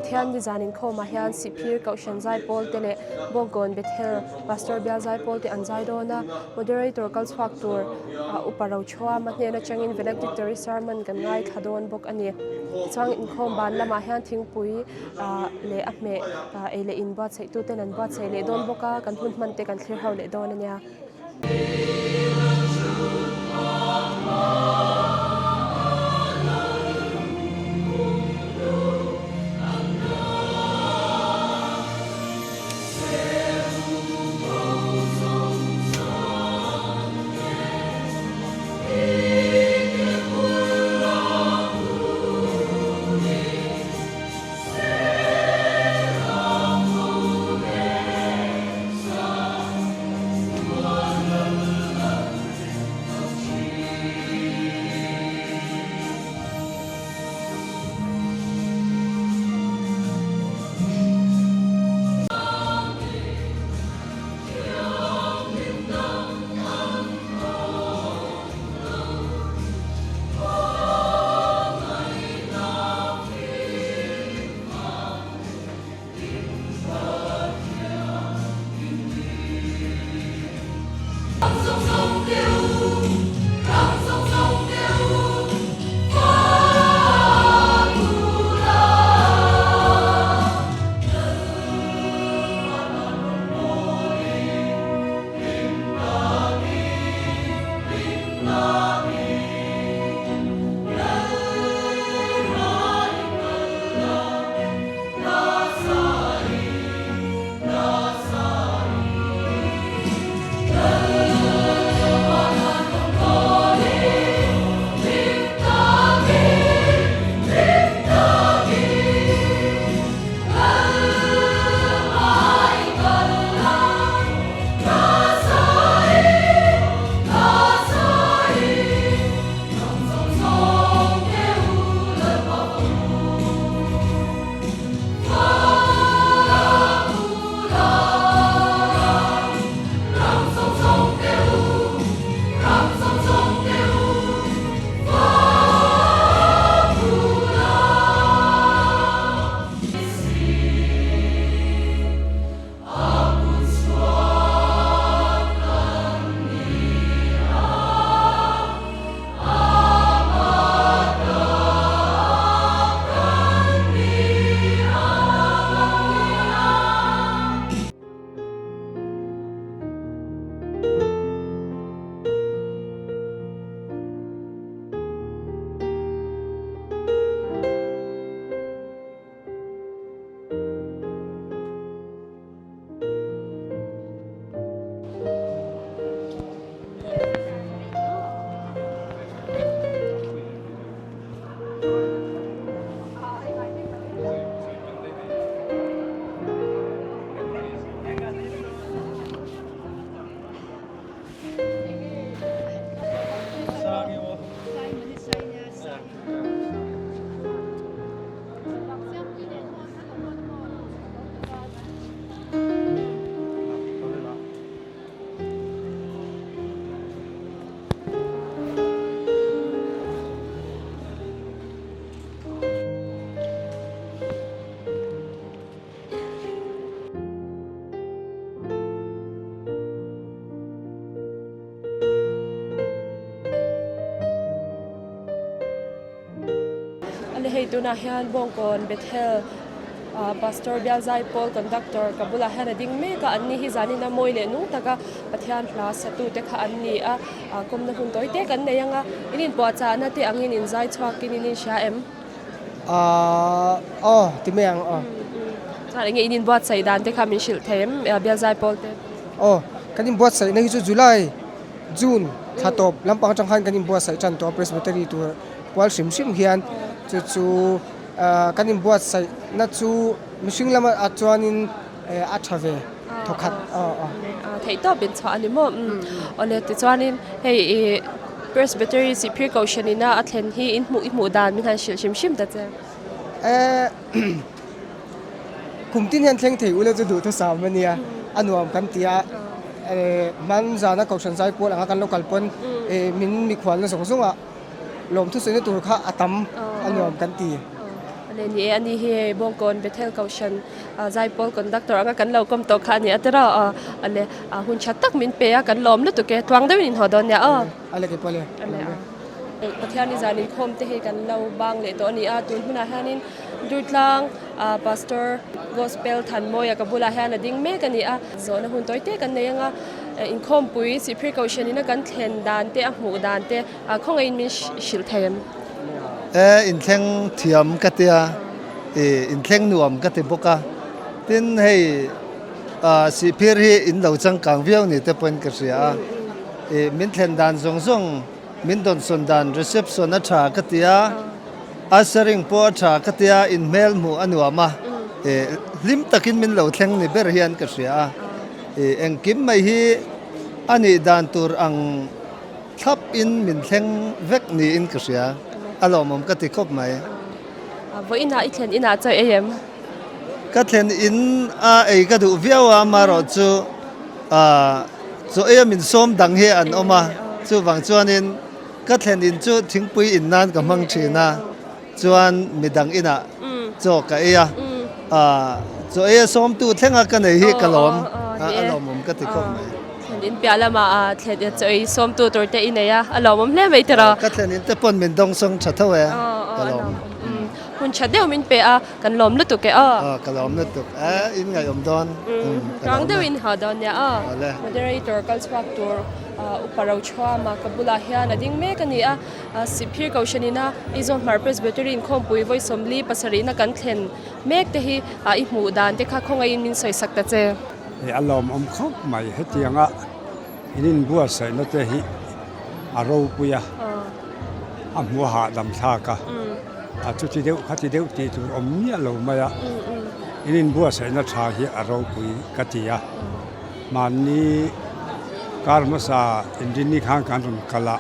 Hian nizan inkhawmah hian Sihphir Kohhran Zaipawl te leh Bawngkawn Bethel Pastor Bial Zaipawl te an zai dawn a, moderator kal chhuak tur, a, Upa Rochhawama hnen aṭangin valedictory sermon kan ngaithla dawn bawk a ni. Chuan inkhawm ban lamah hian thingpui, a, leh a hmeh, a, ei leh in buatsaihtu ten an buatsaih leh dawn bawk a, kan hun hman te kan thlir ho leh dawn a nia. A le hei tunah hian Bawngkawn Bethel, ah, Pastor Bial Zaipawl conductor ka bulah hian a ding mek a, an ni hi zanin a mawi leh nung taka Pathian hla satute kha an ni a, ah, kawmna hun tawi te kan nei ang a, in inpuahchahna te angin in zai chhuakin in inhria em? Ah, aw, ti mai ang, aw. Mm, mm. Chuan enge in inbuatsaih dan te kha min hrilh thei em, eh, Bial Zaipawl te? Aw, kan inbuatsaihna hi chu July, June, thla tawp lampang aṭang khan kan inbuatsaih ṭan tawh a, Presbytery tur pual hrim hrim hian. Chu chu, ah, kan inbuatsaihna chu mihring lama chuanin, eh, a ṭha ve. Thawkhat. Ah, ah. Ah, ah. Ah, theih tawpin chhuah a ni maw? Mm. Mm, mm. Awle, tichuanin hei, i, Presbytery Sihphir Kohhran ina a thlen hi in hmuh, i hmuh dan min han hrilh hrim hrim ta che. Eh, kum tin hian thleng thei ula chu duhthusam a nia. Mm. A nuam kan ti a. Ah. Eh, hman zana Kohhran Zaipawl anga kan lo kal pawn, mm, eh, min mikhualna zawng zawng a lawmthu sawina tur kha a tam. Ah, a nuam kan ti. Ah. Le ni e, ani hi Bawngkawn Bethel Kohhran, a, zaipawl conductor anga kan lo kawm tawk kha a ni a tiraw, a, a le, a, hun ṭha tak min pe a, kan lawm lutuk e, tluang deuin inhawi dawn nia, a. A le ke pale. A le, a. Pathianni zan inkhawm te hi kan lo bang leh tawh a ni a, tun hmunah hianin Durtlang, a, Pastor Gospel Thanmawia ka bulah hian a ding mek a ni a, zawhna hun tawi te kan nei anga, e, inkhawmpui Sihphir Kohhranina kan thlen dan te, a hmuh dan te, a, khawngaihin min hrilh thei em? E, inthleng thiam ka ti a, e, inthleng nuam ka ti bawk a. Tin hei, a, Sihphir hi in lo changkang viau ni te pawhin ka hria a. E, min thlen dan zawng zawng, min dawnsawn dan, reception a ṭha ka ti a, ushering pawh a ṭha ka ti a, inhmel hmuh a nuam a. E, hlim takin min lo thleng ni ber hian ka hria a. E, engkim mai hi a nih dan tur ang thlapin min thleng vek niin ka hria. A lawmawm ka ti khawp mai. A, vawiinah i thlen inah chaw ei em? Ka thlen ina ei ka duh viau a, amarawh chu, a, chaw eia min sawm dang hi an awm a. Chuvang chuanin ka thlen in chu thingpui in nan ka hmang ṭhin a. Chuan midang inah chaw ka ei a. A, chaw eia sawmtu thlenga ka nei hi ka lawm. A, a lawmawm ka ti khawp mai. Thlen in piah lama, a, thlen, chaw ei sawmtu tur te i nei a, a lawmawm hle mai tiraw. Ka thlen in te pawn min dawngsawng ṭha tho e. Ka lawm. Hun ṭha deuh min pe a, kan lawm lutuk e, a. A, ka lawm lutuk. A, in ngaihawm dawn. Tluang deuin inhawi dawn nia, a. Moderator kal chhuak tur, a, Upa Rochhuama ka bulah hian a ding mek a ni a. A, Sihphir Kohhranina Aizawl Hmar Presbytery inkhawmpui vawi sawmli pasarihna kan thlen mek te hi, a, i hmuh dan te kha khawngaihin min sawisak ta che. E, a lawmawm khawp mai, hetianga in inbuatsaihna te hi a ropui a. A hmu a hahdam thlak a. A chuti deuh, khati deuh tih tur awm miah lo mai a. In inbuatsaihna ṭha hi a ropui ka ti a. Mahni kar hmasa Inrinni khan kan rawn kal a.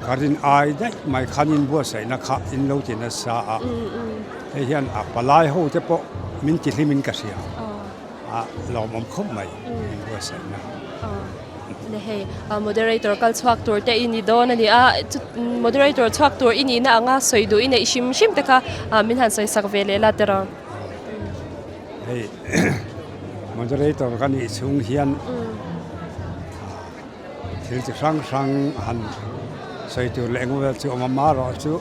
Ka rin ai daih mai khan inbuatsaihna kha in lo ti nasa a. Hei hian a palai ho te pawh min tihlimin ka hria. A lawmawm khawp mai inbuatsaihna. Le hei, a, moderator kal chhuak tur te i ni dawn a ni a, chu, moderator chhuak tur i nihna anga sawi duh i neih hrim hrim te kha, a, min han sawisak ve leh la tiraw. Hei, moderator ka nih chhung hian, thil chi hrang hrang han sawi tur leh engemaw chu awm a, amarawh chu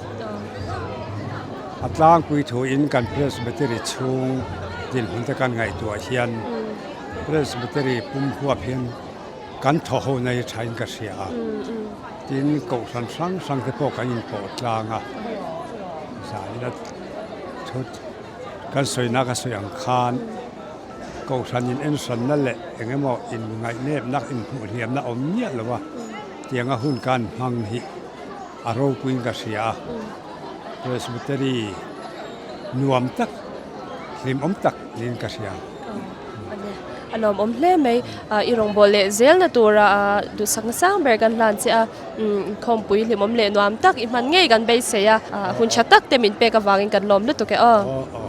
a tlangpui thuin kan Presbytery chhung dinhmun te kan ngaihtuah hian Presbytery pum huap hian kan thaw ho nei ṭhain ka hria a. Tin, kohhran hrang hrang te pawh kan inpawh tlang a. Zanina thu kan sawina ka sawi ang khan, kohhran inenhranna leh engemaw inngaihnemna, inhmuhhliamna awm miah lo a, tianga hun kan hmang hi a ropuiin ka hria a. Presbytery nuam tak, hlimawm tak niin ka hria. A lawmawm hle mai, a, i rawngbawl leh zelna tura, a, duhsakna sang ber kan hlan che a, um, inkhawmpui hlimawm leh nuam tak i hman ngei kan beisei a, a, hun ṭha tak te min pek avangin kan lawm lutuk e aw. Aw, aw.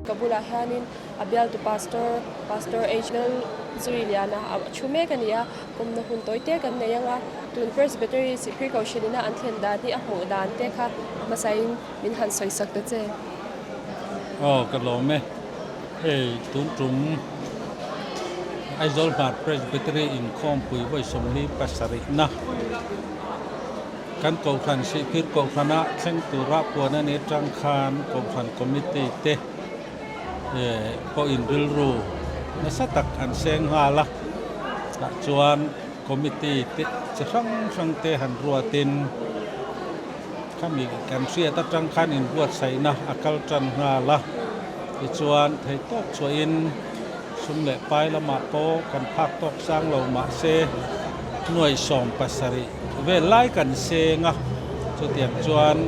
Ka bulah hianin a bialtu pastor, Pastor H L Zuiliana a thu mek a ni a, kawmna hun tawi te kan nei anga, tun Presbytery Sihphir Kohhranina an thlen dan hi a hmuh dan te kha a hmasain min han sawisak ta che. Aw, ka lawm e. Hei, tun ṭum Aizawl Hmar Presbytery inkhawmpui vawi sawmli pasarihna. Kan kohran, Sihphir kohrana thleng tura puan a ni chang khan kohran committee te, eh, pawhin rilru nasa tak an seng nghal a. Tah chuan committee te chi hrang hrang te han ruatin, khami kan hriat atang khan inbuatsaihna a kal ṭan nghal a. Tichuan theihtawp chhuahin sum leh pai lamah pawh kan phak tawk sang lo mah se, nuai sawm pasarih vel lai kan seng a. Chutiang chuan,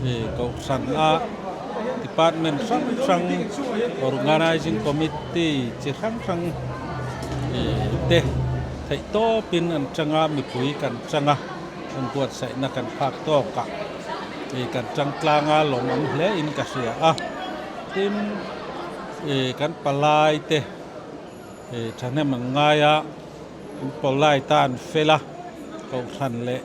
eh, kohran a department hrang hrang, organizing committee chi hrang hrang, eh, te theihtawpin an chang a, mipui kan chang a, inbuatsaihna kan phak tawk a, eh, kan chang tlang a, lawmawm hle in ka hria a. Tin, eh, kan palai te, eh, thahnem an ngai a, an palai ta an fel a, kohran leh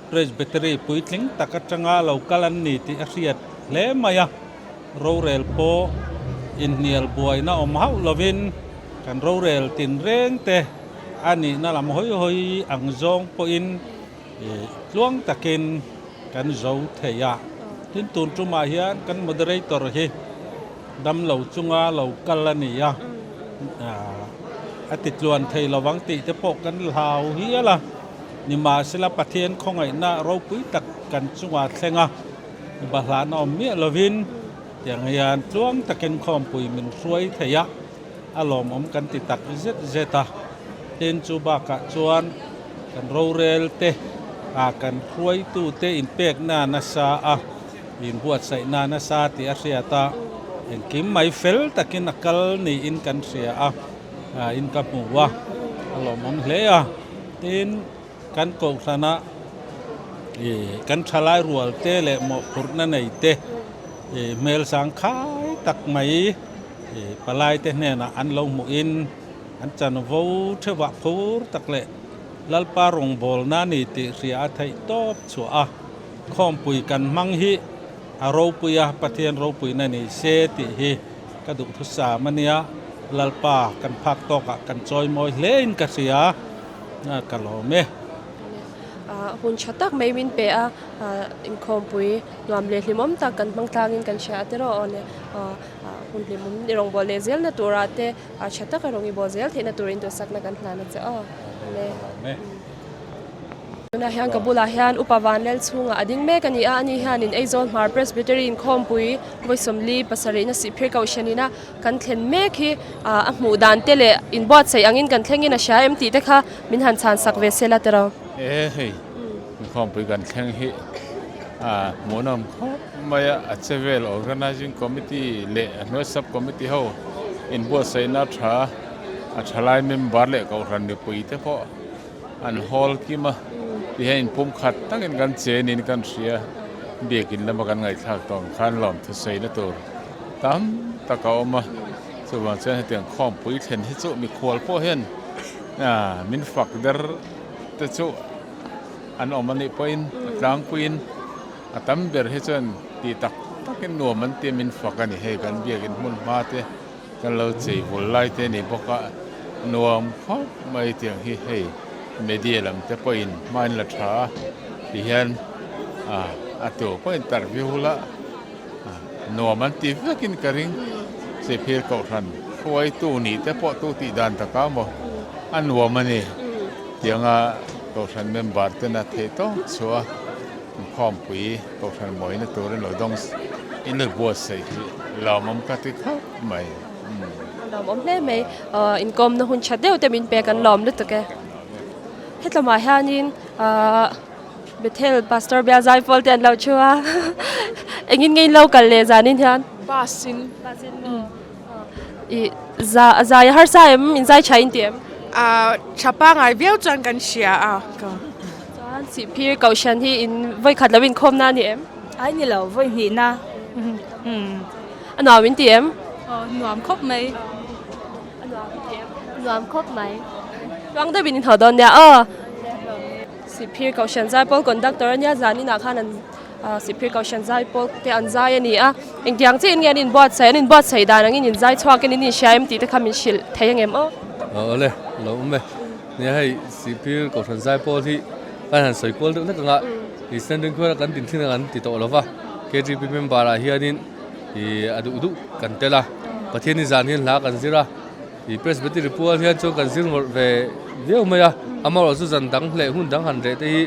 Presbytery puitling tak atanga lo kal an ni tih a hriat hle mai a. Rorel pawh inhnial buaina awm hauh lovin, kan rorel tinreng te a nihna lam hawi hawi ang zawng pawhin, eh, tluang takin kan zo thei a. Tin, tun ṭumah hian kan moderator hi damlo chunga lo kal a ni a. Mm, mm. Ah, a titluan thei lo ang tih te pawh kan hlau hial a. Nimahsela, Pathian khawngaihna ropui tak kan chunga thleng a, balhla awm miah lovin, tiang hian tluang takin khawmpui min hruai thei a, a lawmawm kan ti tak zet zet a. Tin, chu bakah chuan kan rorel te, a, kan hruaitu te inpekna nasa a, inbuatsaihna nasa tih a hriat a, engkim mai fel takin a kal niin kan hria a, a, in ka hmu a, a lawmawm hle a. Tin, kan kohrana, eh, kan ṭhalai rual te leh mawhphurhna nei te, eh, hmel sang khai tak mai, eh, palai te hnena an lo hmuhin an chanvo theuh a, phur tak leh Lalpa rawngbawlna ni tih hria a theihtawp chhuah a. Khawmpui kan hmang hi a ropui a, Pathian ropuina ni se tih hi ka duhthusam a nia. Lalpa kan phak tawkah kan chawimawi hlein ka hria, a, ka lawm e. A, hun ṭha tak mai min pe a, a, inkhawmpui nuam leh hlimawm tak kan hmang tlangin kan hria a tiraw, aw le, a, a, hun hlimawm i rawngbawl leh zelna tura te, a, ṭha taka rawng i bawl zel theihna turin duhsakna kan hlan a che aw. Le. Tuna hian ka bulah hian Upa Vanlalchhunga a ding mek a ni a, ani hianin Aizawl Hmar Presbytery inkhawmpui vawi sawmli pasarihna Sihphir Kohhranina kan thlen mek hi, a, a hmuh dan te leh inbuatsaih angin kan thlengin a hria em tih te kha min han chhan sak ve sela tiraw. E hei, inkhawmpui kan thleng hi, a, hmuhnawm khawp mai a, a che vel organizing committee leh a hnuai sub committee ho inbuatsaihna ṭha, a ṭhalai member leh kohran mipui te pawh an hawl kim a, ti hian inpumkhat takin kan che niin kan hria. Biakin lama kan ngaihthlak tawng khan lawmthu saina tur tam tak a awm a, chuvang chuan hetiang khawmpui thlen hi chu mikhual pawh hian, a, min fak der te chu an awm a nih pawhin, a tlangpuiin a tam ber hi chuan tih tak takin nuam an tia min fak a ni. Hei kan biakin hmun hma te kan lo chei vul lai te a ni bawk a, nuam khawp mai tiang hi. Hei media lam te pawhin hma in la ṭha a, ti hian, a, a tur pawh interview la, a, nuam an ti vekin ka ring. Sihphir Kohhran hruaitu ni te pawh tu tih dan taka maw a nuam a ni. Tianga Kohhran member tena theihtawp chhuah a, inkhawmpui Kohhran mawina turin lo dawng s-, in lo buatsaih hi lawmawm ka ti khawp mai. Mm. Lawmawm hle mai, a, inkawmna hun ṭha deuh te min pek kan lawm lutuk e. Hetlamah hianin, a, Bethel Pastor Bial zaipawl te an lo thu a. Engin nge in lo kal le zanin hian? Bus in. Bus in maw? I, za-, zai harsa em, in zai ṭha in ti em? A, ṭha pangngai viau chuan kan hria a. Chuan Sihphir Kohhran hi in vawi khat lo inkhawmna ni em? Ai ni lo, vawi hnihna. Hmm. A nuam in ti em? Oh, nuam khawp mai. A nuam in ti em? Nuam khawp mai. Tluang deuhin in haw dawn nia aw. Sihphir Kohhran zaipawl conductor a nia, zaninah khan an, a, Sihphir Kohhran zaipawl te an zai a ni a. Engtiang che in nge an inbuatsaih, an inbuatsaih dan angin in zai chhuakin in hria em tih te kha min hrilh thei ang em aw? Aw le, lo um e. Ni hei, Sihphir kohran zai pawl hi kan han sawi kual deuh hlek ang a. Mm. Hi Standing Choir kan din thin kan ti tawh lo va. K T P member-a hianin hi a duh duh kan tel a. Pathienni zan hian hla kan zir a. Hi Presbytery pual hian chuan kan zir ngawrh ve viau mai a. Amaherawhchu zan dang leh hun dang han reh te hi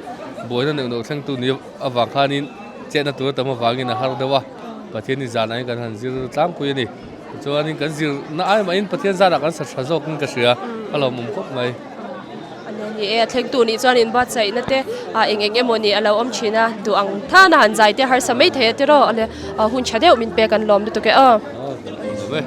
buaina neuh neuh thlengtu ni avang khanin chetna tur a tam avangin a har deuh a. Pathienni zanah hian kan han zir tlangpui a ni. Chuanin kan zirna ai mahin Pathian zanah kan sa ṭha zawkin ka hria. Mm. A lawmawm khawp mai. A nia ni e, a thlengtu nih chuan inbuatsaihna te, a, eng eng emaw ni a lo awm ṭhin a, duh ang thlana han zai te harsa mai thei a tiraw, a le, a, hun ṭha deuh min pek an lawm lutuk e aw. Aw, kan lawm e.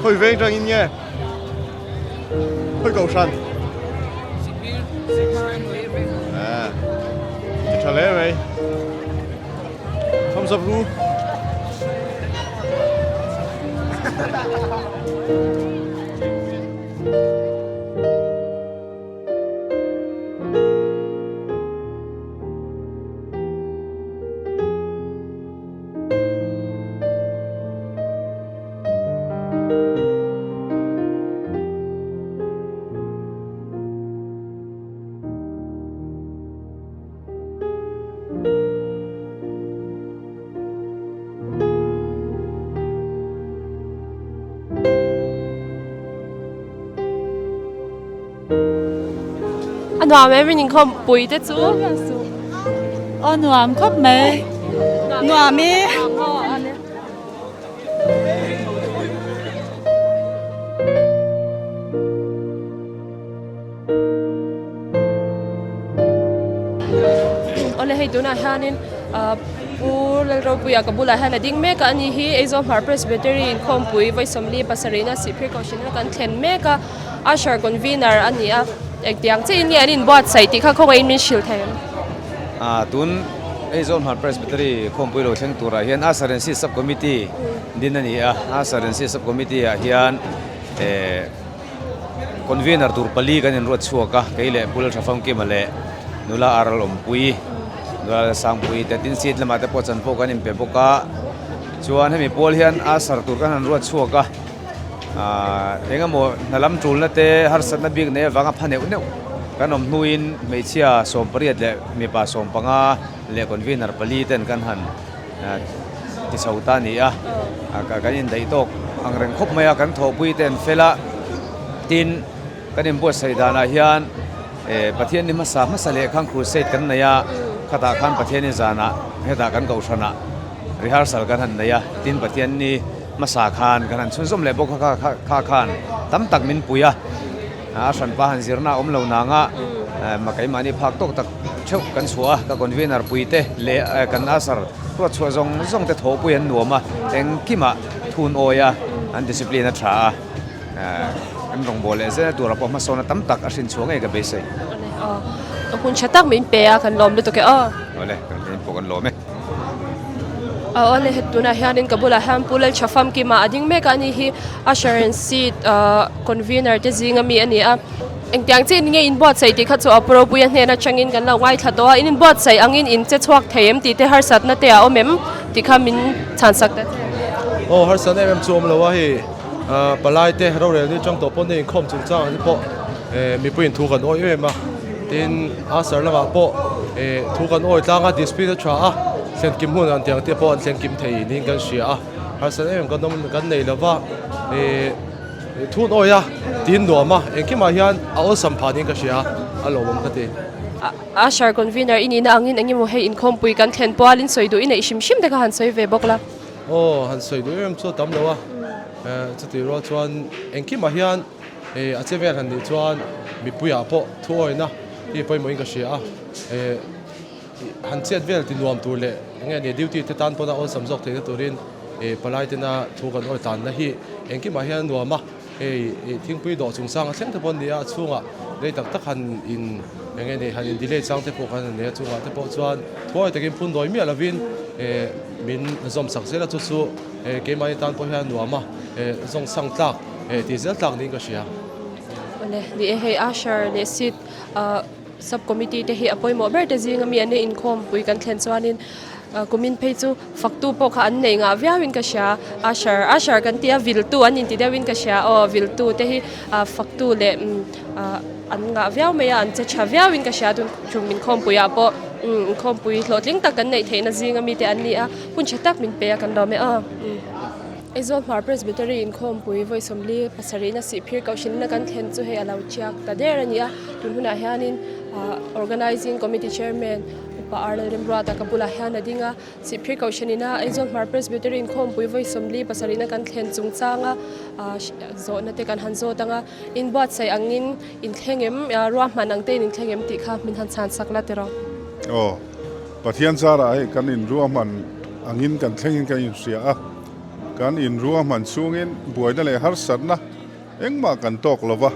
Hoi veng tang in nge. Hoi kohran. Ah. Ti ṭha hle mai. Thumbs up ru. A nuam em in inkhawmpui te chu? A nuam khawp mai. Nuam e. Awle, hei tunah hianin, ah, Pu Lalropuia ka bulah hian a ding mek a, ani hi Aizawl Hmar Presbytery inkhawmpui vawi sawmli pasarihna Sihphir kohranah kan thlen mek a, usher convener a ni a, engtiang che in nge an inbuatsaih tih kha khawngaihin min hrilh thei em? Ah, tun Aizawl Hmar Presbytery khawmpui lo thleng turah hian Usher and Seat Sub Committee din a ni a, Usher and Seat Sub Committee-ah hian, eh, convener tur pali kan inruat chhuak a, kei leh Pu Lalṭhafamkima leh Nula R. Lalawmpui, Nula Lalsangpui te, tin seat lamah te pawh chanvo kan inpe bawk a. Chuan hemi pawl hian usher tur kan han ruat chhuak a. Ah, engemaw hnalam tulna te, harsatna bik nei avanga pha neuh neuh kan awm hnuin hmeichhia sawmpariat leh mipa sawmpanga leh convener pali ten kan han, ah, ti chho ta ni a. Oh. Ah, ka, kan indaih tawk ang reng khawp mai a, kan thawhpui te an fel a. Tin, kan inbuatsaih danah hian, eh, Pathienni hmasa, hmasa leh khan crusade kan nei a, khatah khan Pathienni zanah, hetah kan kohranah rehearsal kan han nei a, tin Pathienni hmasa khan kan han chhunzawm leh bawk a, kha, kha, kha khan tam tak min pui a. A, hranpa han zirna a awm lo nang a, eh, ma keimahni phak tawk tak theuh kan chhuah a, ka convener pui te leh, eh, kan usher ruat chhuah zawng zawng te thawhpui an nuam a, engkimah thu an awi a, an discipline a ṭha a. Ah, kan rawngbawl leh zena tura pawh hmasawnna tam tak a hrin chhuah ngei ka beisei. Aw, hun ṭha tak min pe a, kan lawm lutuk e aw. Awle, kan, kan pawh kan lawm e. Aw, awle, he tunah hianin ka bulah hian Pu Lalṭhafamkima a ding mek a, ani hi usher and seat, ah, convener te zinga mi a ni a. Engtiang che in nge inbuatsaih tih kha chu a Pu Ropuia hnen aṭangin kan lo ngaithla tawh a, in inbuatsaih angin in che chhuak thei em tih te, harsatna te a awm em tih kha min chhansak ta che. Aw, harsatna em em chu awm lo a, hi, ah, palai te rorel ni chang tawh pawh ni inkhawm chungchang te pawh, eh, mipuiin thu kan awi em em a. Tin, usher lamah pawh, eh, thu kan awi tlang a, discipline a ṭha a, thlenkim hun an tiang te pawh an thlenkim thei niin kan hria a. Harsatna em em kan awm, kan nei lo va, eh, thu an awi a, tiin nuam a, engkimah hian a awlsam phah niin ka hria a, a lawmawm ka ti. A, usher convener i nihna angin engemaw hei inkhawmpui kan thlen pawh a, in sawi duh i neih hrim hrim te kha han sawi ve bawk la. Aw, han sawi duh em em chu a tam lo a. Eh, chuti rual chuan engkimah hian, eh, a che vel han nih chuan mipuiah pawh thu awina hi pawimawhin ka hria a. Eh, han chet vel ti nuam tur leh, eng nge ni, duty te tan pawhin a awlsam zawk theihna turin, eh, palai tena thu kan awi tlanna hi engkimah hian a nuam a, eh, eh, thingpui dawh chungchang a thleng te pawh an ni a, a chhungah lei tak tak han in, eng nge ni, han in delay chang te pawh kan nei a, chungah te pawh chuan thu awi takin phun dawi miah lovin, eh, min zawmsak zel a, chu chu, eh, keimahni tan pawh hian a nuam a, eh, zawngsang tlak, eh, tih zel tlak niin ka hria. Le, ni e, hei usher le seat, ah, sub committee te hi a poimaw ber te zinga mi an inkhawmpui kan thlen chuanin, ah, kumin phei chu faktu pawh kha an nei ngah viauin ka hria. Usher, usher kan tia, viltu an inti deuhin ka hria. Aw, viltu te hi, ah, faktu le, mm, ah, an ngah viau mai a, an che ṭha viauin ka hria, tun chung inkhawmpuiah pawh, mm, inkhawmpui hlawhtling tak kan neih theihna zinga mi te an ni a, hun ṭha tak min pe a kan lawm e aw. Mm. Aizawl Hmar Presbytery inkhawmpui vawi sawmli pasarihna Sihphir Kohhranina kan thlen chu hei a lo chiak ta der a ni a. Tun hunah hianin, ah, Organizing Committee Chairman Upa R Lalremruata ka bulah hian a ding a. Sihphir Kohhranina Aizawl Hmar Presbytery inkhawmpui vawi sawmli pasarihna kan thlen chungchanga, ah, zawhna te kan han zawt ang a. In buatsaih angin in thleng em, ah, ruahman ang te in in thleng em tih kha min han chhan sak la tiraw. Aw, Pathian zara hei kan inruahman angin kan thlengin kan inhria a. Kan inruahman chungin buaina leh harsatna engmah kan tawk lo va.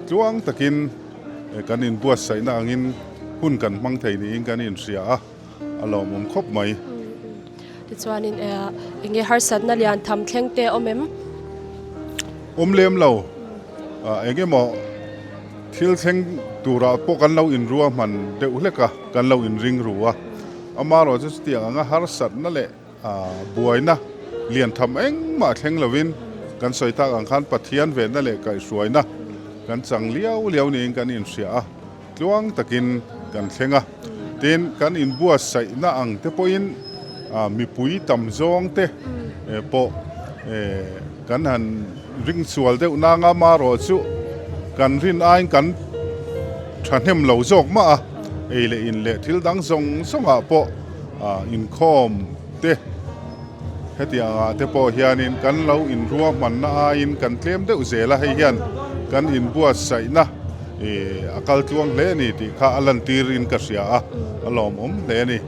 Tluang takin, eh, kan inbuatsaihna angin hun kan hmang thei niin kan inhria a. A lawmawm khawp mai. Tichuanin, eh, enge harsatna lian tham thleng te awm em? Awm lem lo. Ah, eng emaw thil thleng tura pawh kan lo inruahman deuh hlek a, kan lo inring ru a. Amarawh chu chutiang anga harsatna leh, ah, buaina lian tham engmah thleng lovin kan sawi tak ang khan Pathian venna leh kaihhruaina kan chang liau liau niin kan inhria a. Tluang takin kan thleng a. Tin, kan inbuatsaihna ang te pawhin, a, mipui tam zawng te, e, pawh, e, kan han ring chual deuh nanga amarawh chu kan rin aiin kan ṭhahnem lo zawk mah a. Ei leh in leh thil dang zawng zawngah pawh, a, inkhawm te, hetianga te pawh hianin kan lo inruahmanna aiin kan tlem deuh zel a, hei hian kan inbuatsaihna, e, a kal tluang hle a ni tih kha a lantirin ka hria a, a lawmawm hle a ni.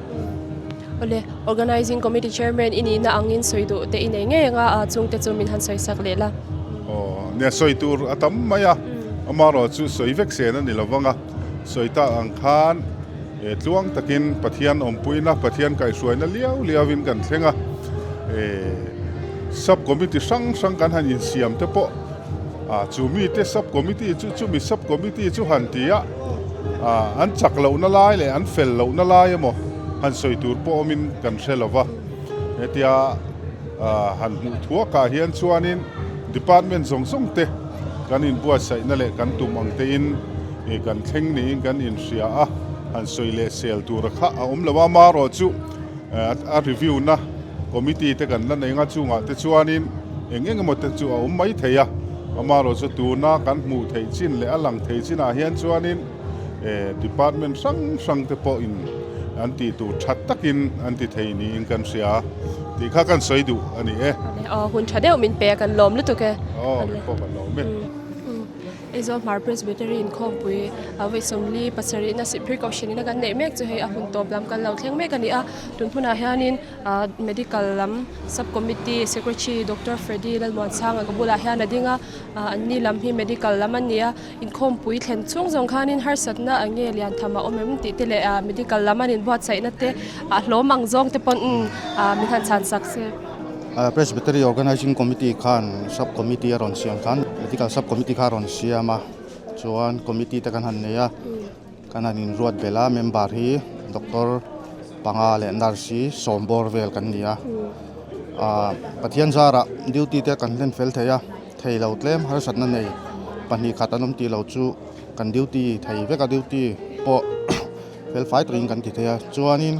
Awle, Organizing Committee Chairman i nihna angin sawi duh te i nei ngei anga, a, chungte chu min han sawi sak leh la. Aw, nia sawi tur a tam mai a, amarawh chu sawi vek sen a ni lo vang a, sawi tak ang khan, e, tluang takin Pathian awmpuina, Pathian kaihhruaina liau liauin kan thleng a. E, sub committee hrang hrang kan han insiam te pawh, a, chu mite sub committee chu, chumi sub committee chu han ti a, a, an chak lohna lai leh an fel lohna lai emaw han sawi tur pawh awmin kan hre lo va. Hetia, a, han hmuh thuakah hian chuanin department zawng zawng te kan inbuatsaihna leh kan tum ang tein, e, kan thleng niin kan inhria a, han sawi leh sel tur kha a awm lo a, amarawh chu, e, a, a review-na committee te kan la nei ang a, chungah te chuanin eng eng emaw te chu a awm mai thei a, amarawh chu tuna kan hmuh theih chin leh a lang thei chinah hian chuanin, e, department hrang hrang te pawhin an tih tur ṭhat takin an ti thei niin kan hria a, tih kha kan sawi duh a ni e. Aw, hun ṭha deuh min pe a, kan lawm lutuk e. Aw, min pawh kan lawm e. Mm, mm. Aizawl Hmar Presbytery inkhawmpui, a, vawi sawmli pasarihna Sihphir Kohhranina kan neih mek chu hei a hun tawp lam kan lo thleng mek a ni a. Tun hunah hianin, a, medical lam sub committee secretary Doctor Freddy Lalmuansanga ka bulah hian a ding a, a, anni lam hi medical lam an ni a, inkhawmpui thlen chhung zawng khanin harsatna enge lian tham a awm em tih te leh, a, medical lam an inbuatsaihna te, a, hlawm ang zawng te pawn, mm, a, min han chhan sak se. A, Presbytery Organizing Committee khan sub committee a rawn siam khan, medical sub committee kha a rawn siam a, chuan committee te kan han nei a. Kan han inruat belh a, member hi doctor panga leh nurse hi sawm bawr vel kan ni a. A, Pathian zarah duty te kan hlen fel thei a, thei lo tlem harsatna nei pahnih khat an awm tih lo chu kan duty thei vek a, duty pawh fel fai takin kan ti thei a. Chuanin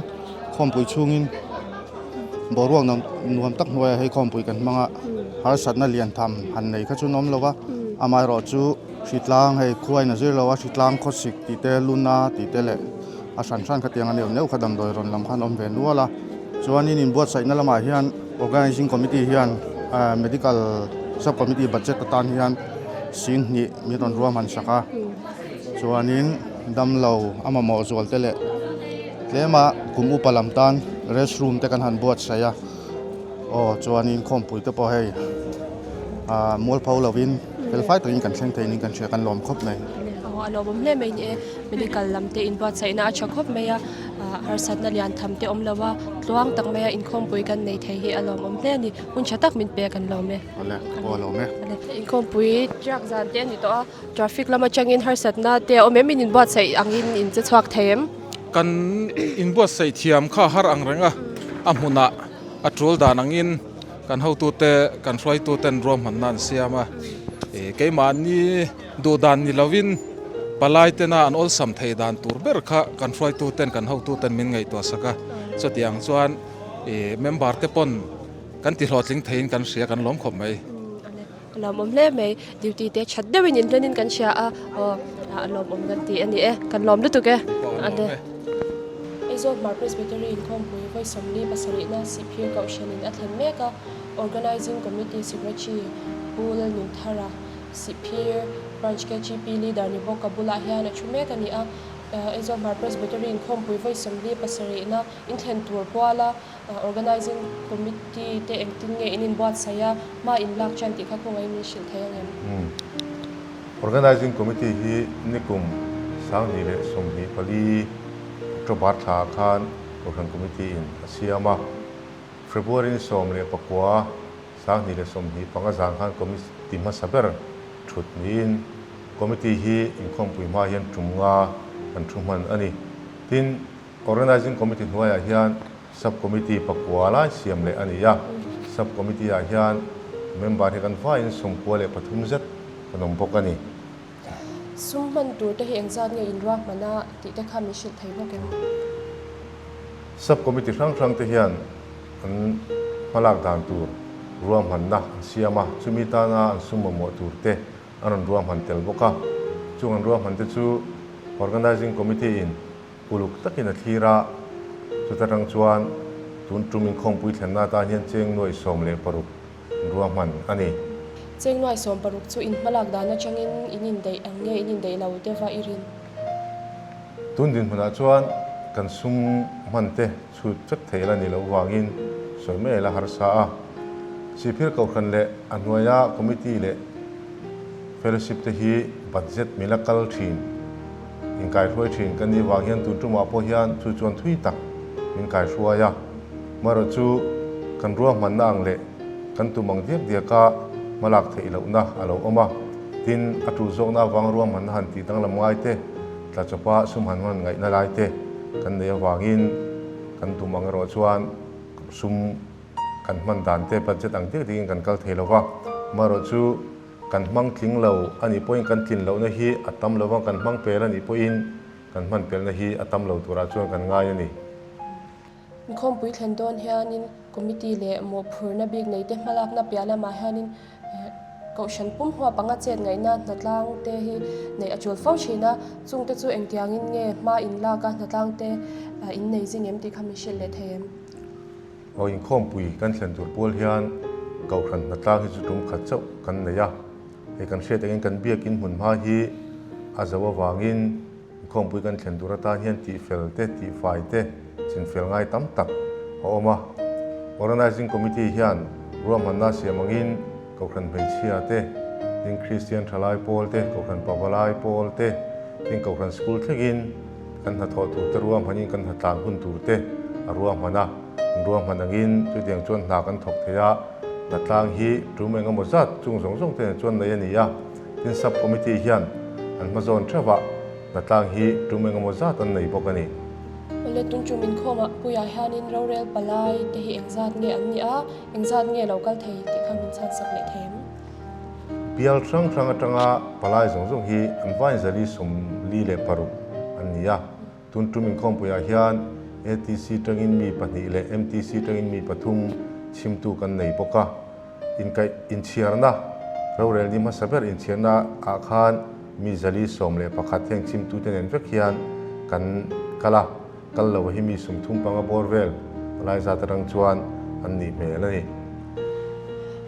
khawmpui chhungin boruak nuam, nuam tak hnuaia hei khawmpui kan hmang a, harsatna lian tham han nei kha chu an awm lo va. Amaherawhchu hritlang hei khuain a zir lo a, hritlang khawsik tih te, luna tih te leh a hran hran kha tiang a neu neu kha damdawi rawn lam khan awm ve nual a. Chuanin inbuatsaihna lamah hian organizing committee hian, a, medical sub committee budget atan hian sing hnih min rawn ruahman sak a. Chuanin damlo a mamawh zual te leh tlema kum upa lam tan restroom te kan han buatsaih a. Aw, chuanin khawmpui te pawh hei, a, mualpho lovin fel fai takin kan thleng thei niin kan hria, kan lawm khawp mai. Aw, a lawmawm hle mai ni e, medical lam te inbuatsaihna a ṭha khawp mai a, a, harsatna lian tham te awm lo a, tluang tak maia inkhawmpui kan nei thei hi a lawmawm hle a nih, hun ṭha tak min pe kan lawm e. Awle, aw lawm e. Awle, inkhawmpui truck zan te a ni tawh a, traffic lam aṭangin harsatna te a awm em, in inbuatsaih angin in che chhuak thei em? Kan inbuatsaih thiam kha har ang reng a, a hmuna a tul dan angin kan hotute, kan hruaituten ruahmanna an siam a. E, keimahni duh dan ni lovin, palai tena an awlsam thei dan tur ber kha kan hruaituten, kan hotuten min ngaihtuah sak a. Chutiang chuan, e, member te pawn kan ti hlawhtling theiin kan hria, kan lawm khawp mai. A lawmawm hle mai, duty te ṭhat deuhin inhlenin kan hria a, aw, a lawmawm kan ti a ni e, kan lawm lutuk e. Aw, a lawm e. Aizawl Hmar Presbytery inkhawmpui vawi sawmli pasarihna Sihphir Kohhranin a thlen mek a, Organizing Committee Secretary Pu Lalnunthara, Sihphir Branch K G P leader ni bawk a, bulah hian a ṭhu mek a ni a. Eh, Aizawl Hmar Presbytery inkhawmpui vawi sawmli pasarihna in thlen tur puala, eh, Organizing Committee te engtin nge in inbuatsaih a, hma in lak ṭan tih kha khawngaihin min hrilh thei ang em? Hmm. Organizing Committee hi nikum sanghnih leh sawmhnih pali October thla khan Kohhran Committee in a siam a. February ni sawm leh pakua, sanghnih leh sawmhnih panga zan khan committee hmasa ber thut niin committee hi inkhawmpui hma hian tum nga kan thu hman a ni. Tin, Organizing Committee hnuaiah hian sub committee pakua lai siam leh a ni a. Sub committee ah hian member hi kan vaiin sawmkua leh pathum zet kan awm bawk a ni. Sum hman tur te hi engzat nge in ruahman a tih te kha min hrilh thei bawk em? Sub committee hrang hrang te hian an hmalak dan tur ruahmanna an siam a, chumi tana an sum mamawh tur te an rawn ruahman tel bawk a. Chung an ruahman te chu Organizing Committee in uluk takin a thlir a, chuta ṭang chuan tun tum inkhawmpui thlenna atan hian cheng nuai sawm leh paruk ruahman a ni. Cheng nuai sawm paruk chu in hmalak dan aṭangin in indaih ang nge, in indaih lo te va i rin? Tun dinhmunah chuan kan sum hman te chhut vek thei la ni lo vangin sawi mai la harsa a. Sihphir Kohhran leh a hnuaia committee leh fellowship te hi budget min la kal ṭhin, inkaihruai ṭhin kan nih vang hian tun tumah pawh hian chu chuan thui tak min kaihruai a. Marawh chu kan ruahmanna ang leh kan tum ang diak diaka hmalak theih lohna a lo awm a. Tin, a tul zawkna avang ruahmanna han tih danglam ngai te, tla chawpa sum han hman ngaihna lai te kan nei avangin kan tum ang erawh chuan sum kan hman dan te budget ang diak diakin kan kal thei lo va. Marawh chu kan hmang tling lo a nih pawhin kan tlin lohna hi a tam lo va, kan hmang pel a nih pawhin kan hman pelna hi a tam lo turah chuan kan ngai a ni. Inkhawmpui thlen dawn hianin committee leh mawhphurna bik neite hmalakna piah lamah hianin, eh, Kohhran pum hnuah panga chet ngaihna hnatlang te hi neih a tul fo ṭhin a, chungte chu engtiangin nge hma in lak a, hnatlang te, ah, in nei zing em tih kha min hrilh leh thei em? Aw, inkhawmpui kan thlen tur pual hian Kohhran hnatlang hi chu tum khat chauh kan nei a. Hei kan hriat angin kan biakin hmun hma hi a zo avangin inkhawmpui kan thlen tur atan hian tihfel te, tihfai te, chinfel ngai tam tak a awm a. Organizing Committee hian ruahmanna siam angin Kohhran hmeichhia te, tin Kristian ṭhalai pawl te, Kohhran pavalai pawl te, tin Kohhran school thlengin kan hnathawh tur te ruahmanin kan hnatlang hun tur te a ruahman a. Ruahman angin chutiang chuan hna kan thawk thei a, hnatlang hi tum engemaw zat chung zawng zawng te nen chuan nei a ni a. Tin, sub committee hian an hmazawn theuh a, hnatlang hi tum engemaw zat an nei bawk a ni. Awle, tun tum inkhawmpuiah hianin rorel palai te hi engzat nge an ni a, engzat nge lo kal thei tih kha min chhan sak leh thei em? Bial hrang hrang aṭanga palai zawng zawng hi an vaiin zali sawmli leh paruk an ni a. Tun tum inkhawmpuiah hian A T C aṭangin mi pahnih leh M T C aṭangin mi pathum chhimtu kan nei bawk a. Inkaih, inchhiarna, rorel ni hmasa ber inchhiarna ah khan mi zali sawm leh pakhat hian chhimtute nen vek hian kan kal a. Kal lo hi mi sumthum panga bawr vel, palai zat aṭang chuan an nih hmel a ni.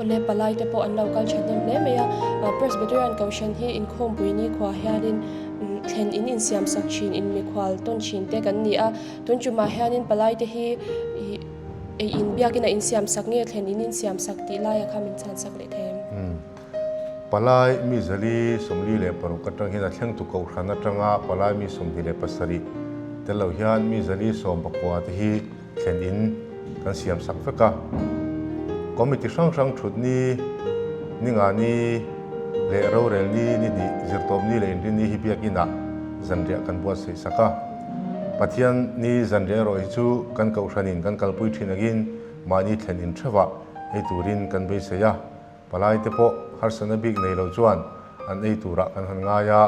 Awle, palai te pawh an lo kal ṭhat dawn hle mai a. A, Presbyterian Kohhran hi inkhawmpui nikhua hianin, mm, thlen in insiamsak ṭhin, inmikhual tawn ṭhin te kan ni a. Tun tumah hianin palai te hi, i, ei in biakin a insiamsak nge, thlen in insiamsak tih laia kha min chhan sak leh thei em? Hmm. Palai mi zali sawmli le paruk atang hin a thlengtu kohran atanga palai mi sawmhni le pasari tel lo hian mi zali sawm pakua te hi thlen in kan siam sak vek a. Committee hrang hrang thut ni, ni nga ni le rorel ni, ni hnih zirtawp ni le inrin ni hi biak inah zanriah kan buatsaih sak a. Pathian ni zanriah erawh hi chu kan kohranin kan kalpui thin angin mahni thlen in theuhah ei turin kan beisei a. Palai te pawh harsatna bik nei lo chuan an ei turah kan han ngai a,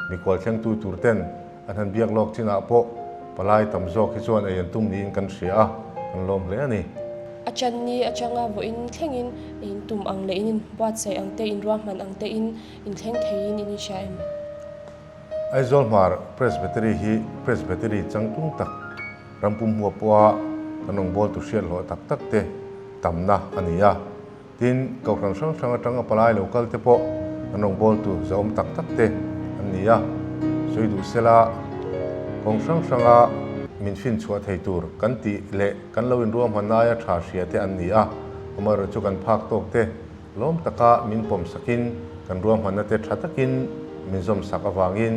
mi kual thlengtu tur ten an han biak lawk chinah pawh palai tam zawk hi chuan ei an tum niin kan hria a, kan lawm hle a ni. A ṭan ni atanga vawiin thlengin in tum ang leh in, in buatsaih ang te, in ruahman ang te in, in thleng theiin in hria em? Aizawl Hmar Presbytery hi Presbytery changtlung tak rampum hmuah pawha kan rawngbawltu hriat hlawh tak tak te tamna a ni a. Tin, kohran hrang hrang atanga palai lo kal te pawh kan rawngbawltu zahawm tak tak te an ni a. Sawi duh sela, kawng hrang hranga min fin chhuah thei tur kan tih leh kan lo inruahmanna aia ṭha hria te an ni a. Amaherawhchu kan phak tawk te lawm taka min pawm sakin kan ruahmanna te ṭha takin min zawm sak avangin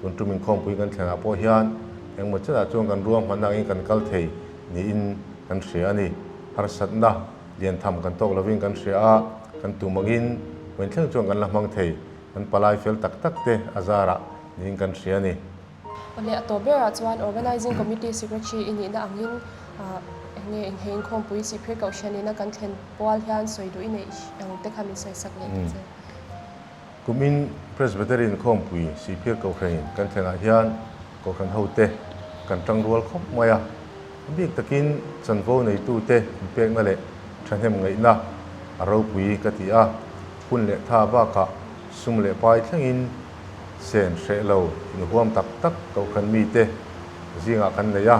tun ṭum inkhawmpui kan thlenah pawh hian engemaw chetah chuan kan ruahmanna angin kan kal thei niin kan hria a ni. Harsatna lian tham kan tawk lovin kan hria a, kan tum angin vawiin thleng chuan kan la hmang thei, kan palai fel tak tak te a zarah niin kan hria a ni. Awle, a tawp berah chuan Organizing Committee Secretary i nihna angin, ah, eng nge in he inkhawmpui Sihphir Kohhranina kan thlen pual hian sawi duh i neih ang te kha min sawi sak leh ta che. Kumin Presbytery inkhawmpui Sihphir Kohhranin kan thlenah hian kohhran ho te kan ṭangrual khawp mai a. A bik takin chanvo neitu te inpekna leh ṭhahnem ngaihna a ropui ka ti a. Hun leh tha bakah sum leh pai thlengin sen hreh lo inhuam tak tak kohhran mite zingah kan nei a.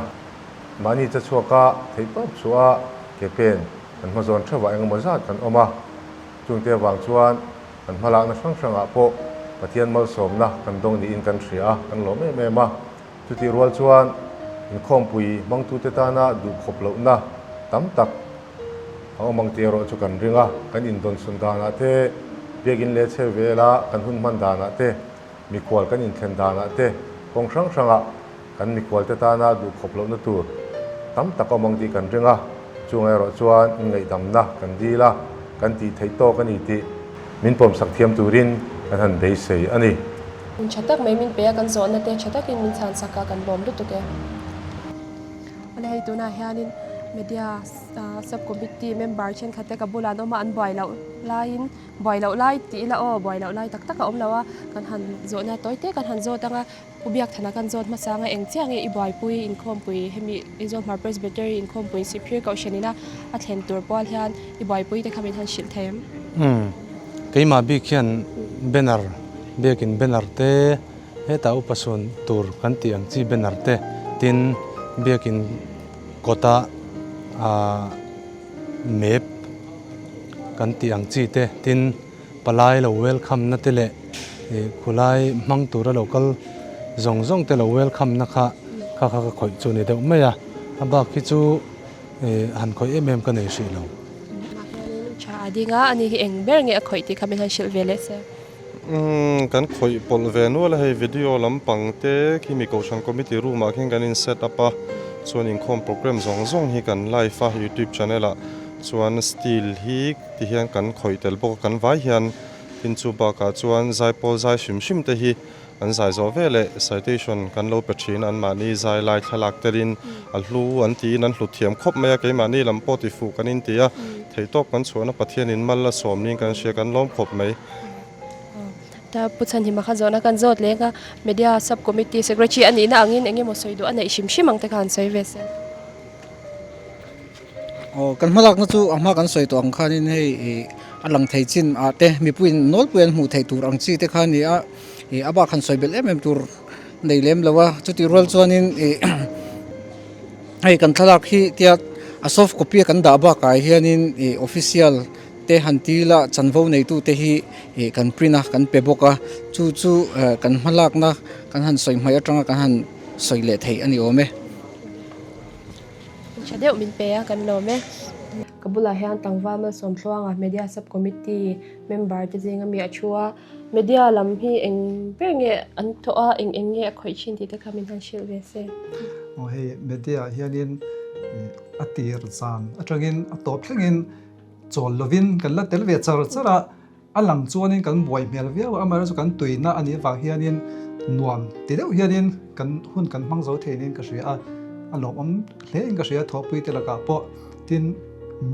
Mahni chatuan chhuaka theihtawp chhuah a, ke pen kan hmazawn theuhah engemaw zat kan awm a. Chungte avang chuan kan hmalakna hrang hrangah pawh Pathian malsawmna kan dawng niin kan hria a, kan lawm em em a. Chutih rual chuan inkhawmpui hmangtute tana duhkhawp lohna tam tak a awm ang tih erawh chu kan ring a, kan indawnsawn danah te, biakin leh chhevela kan hun hman danah te, mikhual kan inthlen danah te, kawng hrang hrangah kan mikhualte tana duhkhawp lohna tur tam tak a awm ang tih kan ring a, chung erawh chuan in ngaihdamna kan dil a, kan tih theih tawk a ni tih min pawmsak thiam turin kan han beisei a ni. Ṭha tak mai min pe a, kan zawhna te ṭha takin min chhan sak a, kan lawm lutuk e. Awle, hei tunah hianin media, ah, subcommittee member ṭhenkhat te ka bulah an awm a, an buai loh laiin, buai loh lai tih ila aw, buai loh lai tak tak a awm lo a, kan han zawhna tawi te kan han zawt ang a, Pu Biakthana kan zawt hmasa ang a, eng chiah nge i buaipui inkhawmpui hemi Aizawl Hmar Presbytery inkhawmpui Sihphir Kohhranina a thlen tur pual hian i buaipui te kha min han hrilh thei em? Hmm. Keimah bik hian banner, biakin banner te, heta upa sun tur kan tih ang chi banner te, tin biakin kawta, a, map kan tih ang chi te, tin palai lo welcome na te leh, eh, khulai hmang tura lo kal zawng zawng te lo welcome na kha, kha, kha, kha khawih chu ni deuh mai a. A bak hi chu, eh, han khawih em em ka nei hrih lo. Ṭha a ding a, ani hi eng ber nge a khawih tih kha min han hrilh ve leh se. Mm, kan khawih pawlh ve nual a, hei video lampang te khi mi kohhran committee room-ah khian kan in set up a, chuan inkhawm program zawng zawng hi kan live a, YouTube channel-ah chuan still hi ti hian kan khawih tel bawk a, kan vai hian, tin chu bakah chuan zaipawl zai hrim hrim te hi an zai zawh ve leh citation kan lo pe ṭhin, anmahni zai lai thlalak telin a hlu an tiin an hlu thiam khawp mai a, keimahni lam pawh ti fuh kan in ti a, theihtawp kan chhuahna Pathianin mal a sawm niin kan hria, kan lawm khawp mai. Ta Pu Chhanhima kha zawhna kan zawt leng a, media subcommittee secretary a nihna angin eng emaw sawi duh a neih hrim hrim ang te khan sawi ve se. Aw, kan hmalakna chu a hma kan sawi tawh ang khanin hei, i, a lang thei chin a te, mipuiin nawlpui an hmuh theih tur ang chi te kha ni a, i, a bak han sawi belh em em tur nei lem lo a, chuti rual chuanin, i, hei kan thlalak hi tia a soft copy a kan dah bakah hianin, i, official te han ti la, chanvo neitu te hi, i, kan print a, kan pe bawk a, chu chu, eh, kan hmalakna kan han sawi hmaih atanga kan han sawi leh theih a ni awm e. Ṭha deuh min pe a, kan lawm e. A bulah hian tlangval Malsawmtluanga Media Sub Committee member te zinga mi a thu a. Media lam hi eng ber nge an thaw a, eng eng nge a khawih ṭhin tih te kha min han hrilh ve se. Aw, hei media hianin, eh, a tir zan aṭangin a tawp thlengin chawl lovin kan la tel ve char char a. A lang chuanin kan buai hmel viau a, amaherawhchu kan tuina a nih vang hianin nuam ti deuh hianin kan hun kan hmang zo thei niin ka hria a, a lawmawm hle in ka hria thawpui te lakah pawh. Tin,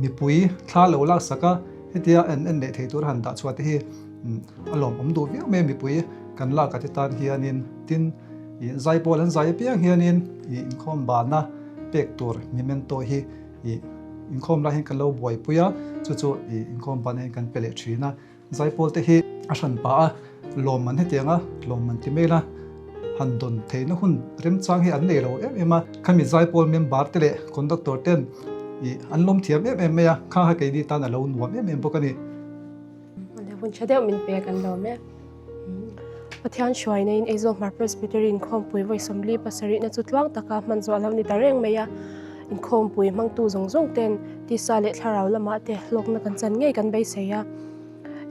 mipui thla lo laksak a, hetia an en leh thei tur han dah chhuah te hi, mm, a lawmawm duh viau mai mipui kan lak a ti tan hianin. Tin, i zaipawl an zai apiang hianin i inkhawm bana pek tur memento hi i inkhawm lai hian kan lo buaipui a, chu chu i inkhawm bana hian kan pe leh ṭhin a. Zaipawl te hi a hranpa a, lawmman hetianga lawmman ti mai la, han dawn theina hun remchang hi an nei lo em em a. Khami zaipawl member te leh conductor ten i an lawm thiam em em mai a, kha ha keini tan a lo nuam em em bawk a ni. Hun ṭha deuh min pek an lawm e. Pathian hruainain Aizawl Hmar Presbytery inkhawmpui vawi sawmli pasarihna chu tluang taka hman zawh a lo ni ta reng mai a. Inkhawmpui hmangtu zawng zawng ten tisa leh thlarau lamah te hlawkna kan chan ngei kan beisei a.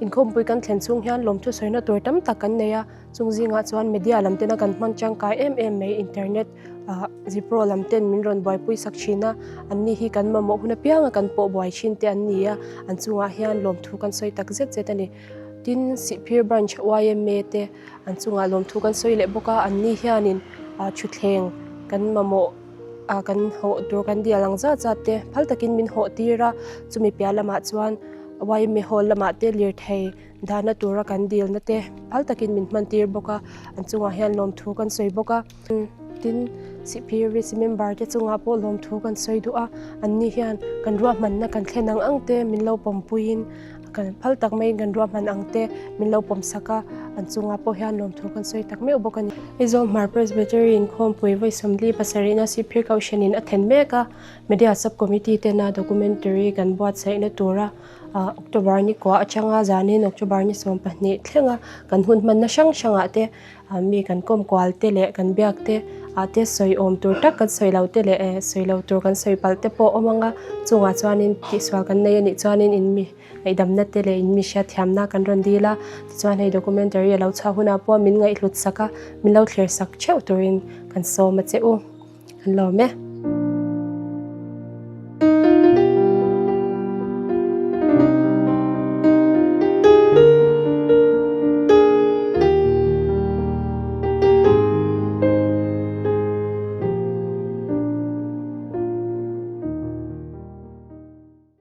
Inkhawmpui kan thlen chhung hian lawmthu sawina tur tam tak kan nei a. Chung zingah chuan media lam tena kan hmang ṭangkai em em mai, internet, ah, Zipro lam ten min rawn buaipui sak ṭhin a. Anni hi kan mamawh hun apianga kan pawh buai ṭhin te an ni a. An chungah hian lawmthu kan sawi tak zet zet a ni. Tin, Sihphir Branch Y M A te an chungah lawmthu kan sawi leh bawk a, anni hianin, ah, thutthleng kan mamawh, ah, kan hawh tur kan dial ang zat zat te phal takin min hawh tir a, chumi piah lamah chuan Y M A hall lamah te lirthei dahna tura kan dilna te phal takin min hman tir bawk a, an chungah hian lawmthu kan sawi bawk a. Tin, Sihphir V C member te chungah pawh lawmthu kan sawi duh a, anni hian kan ruahmanna kan thlen ang ang te min lo pawmpuiin, kan phal tak maiin kan ruahman ang te min lo pawm sak a, an chungah pawh hian lawmthu kan sawi tak meuh bawk a ni. Aizawl Hmar Presbytery inkhawmpui vawi sawmli pasarihna Sihphir Kohhranin a thlen mek a, media sub committee tena documentary kan buatsaihna tura, ah, October ni kua aṭanga zanin October ni sawm pahnih thlenga kan hun hmanna hrang hrangah te, ah, mi kan kawmkual te leh kan biak te, ah, te sawi awm tur tak kan sawi lo te leh, eh, sawi lo tur kan sawi palh te pawh awm ang a, chungah chuanin tihsual kan nei a nih chuanin in mi ngaihdamna te leh in mi hriatthiamna kan rawn dil a, tichuan hei documentary a lo chhuah hunah pawh min ngaihhlut sak a, min lo thlir sak theuh turin kan sawm a che u. Kan lawm e.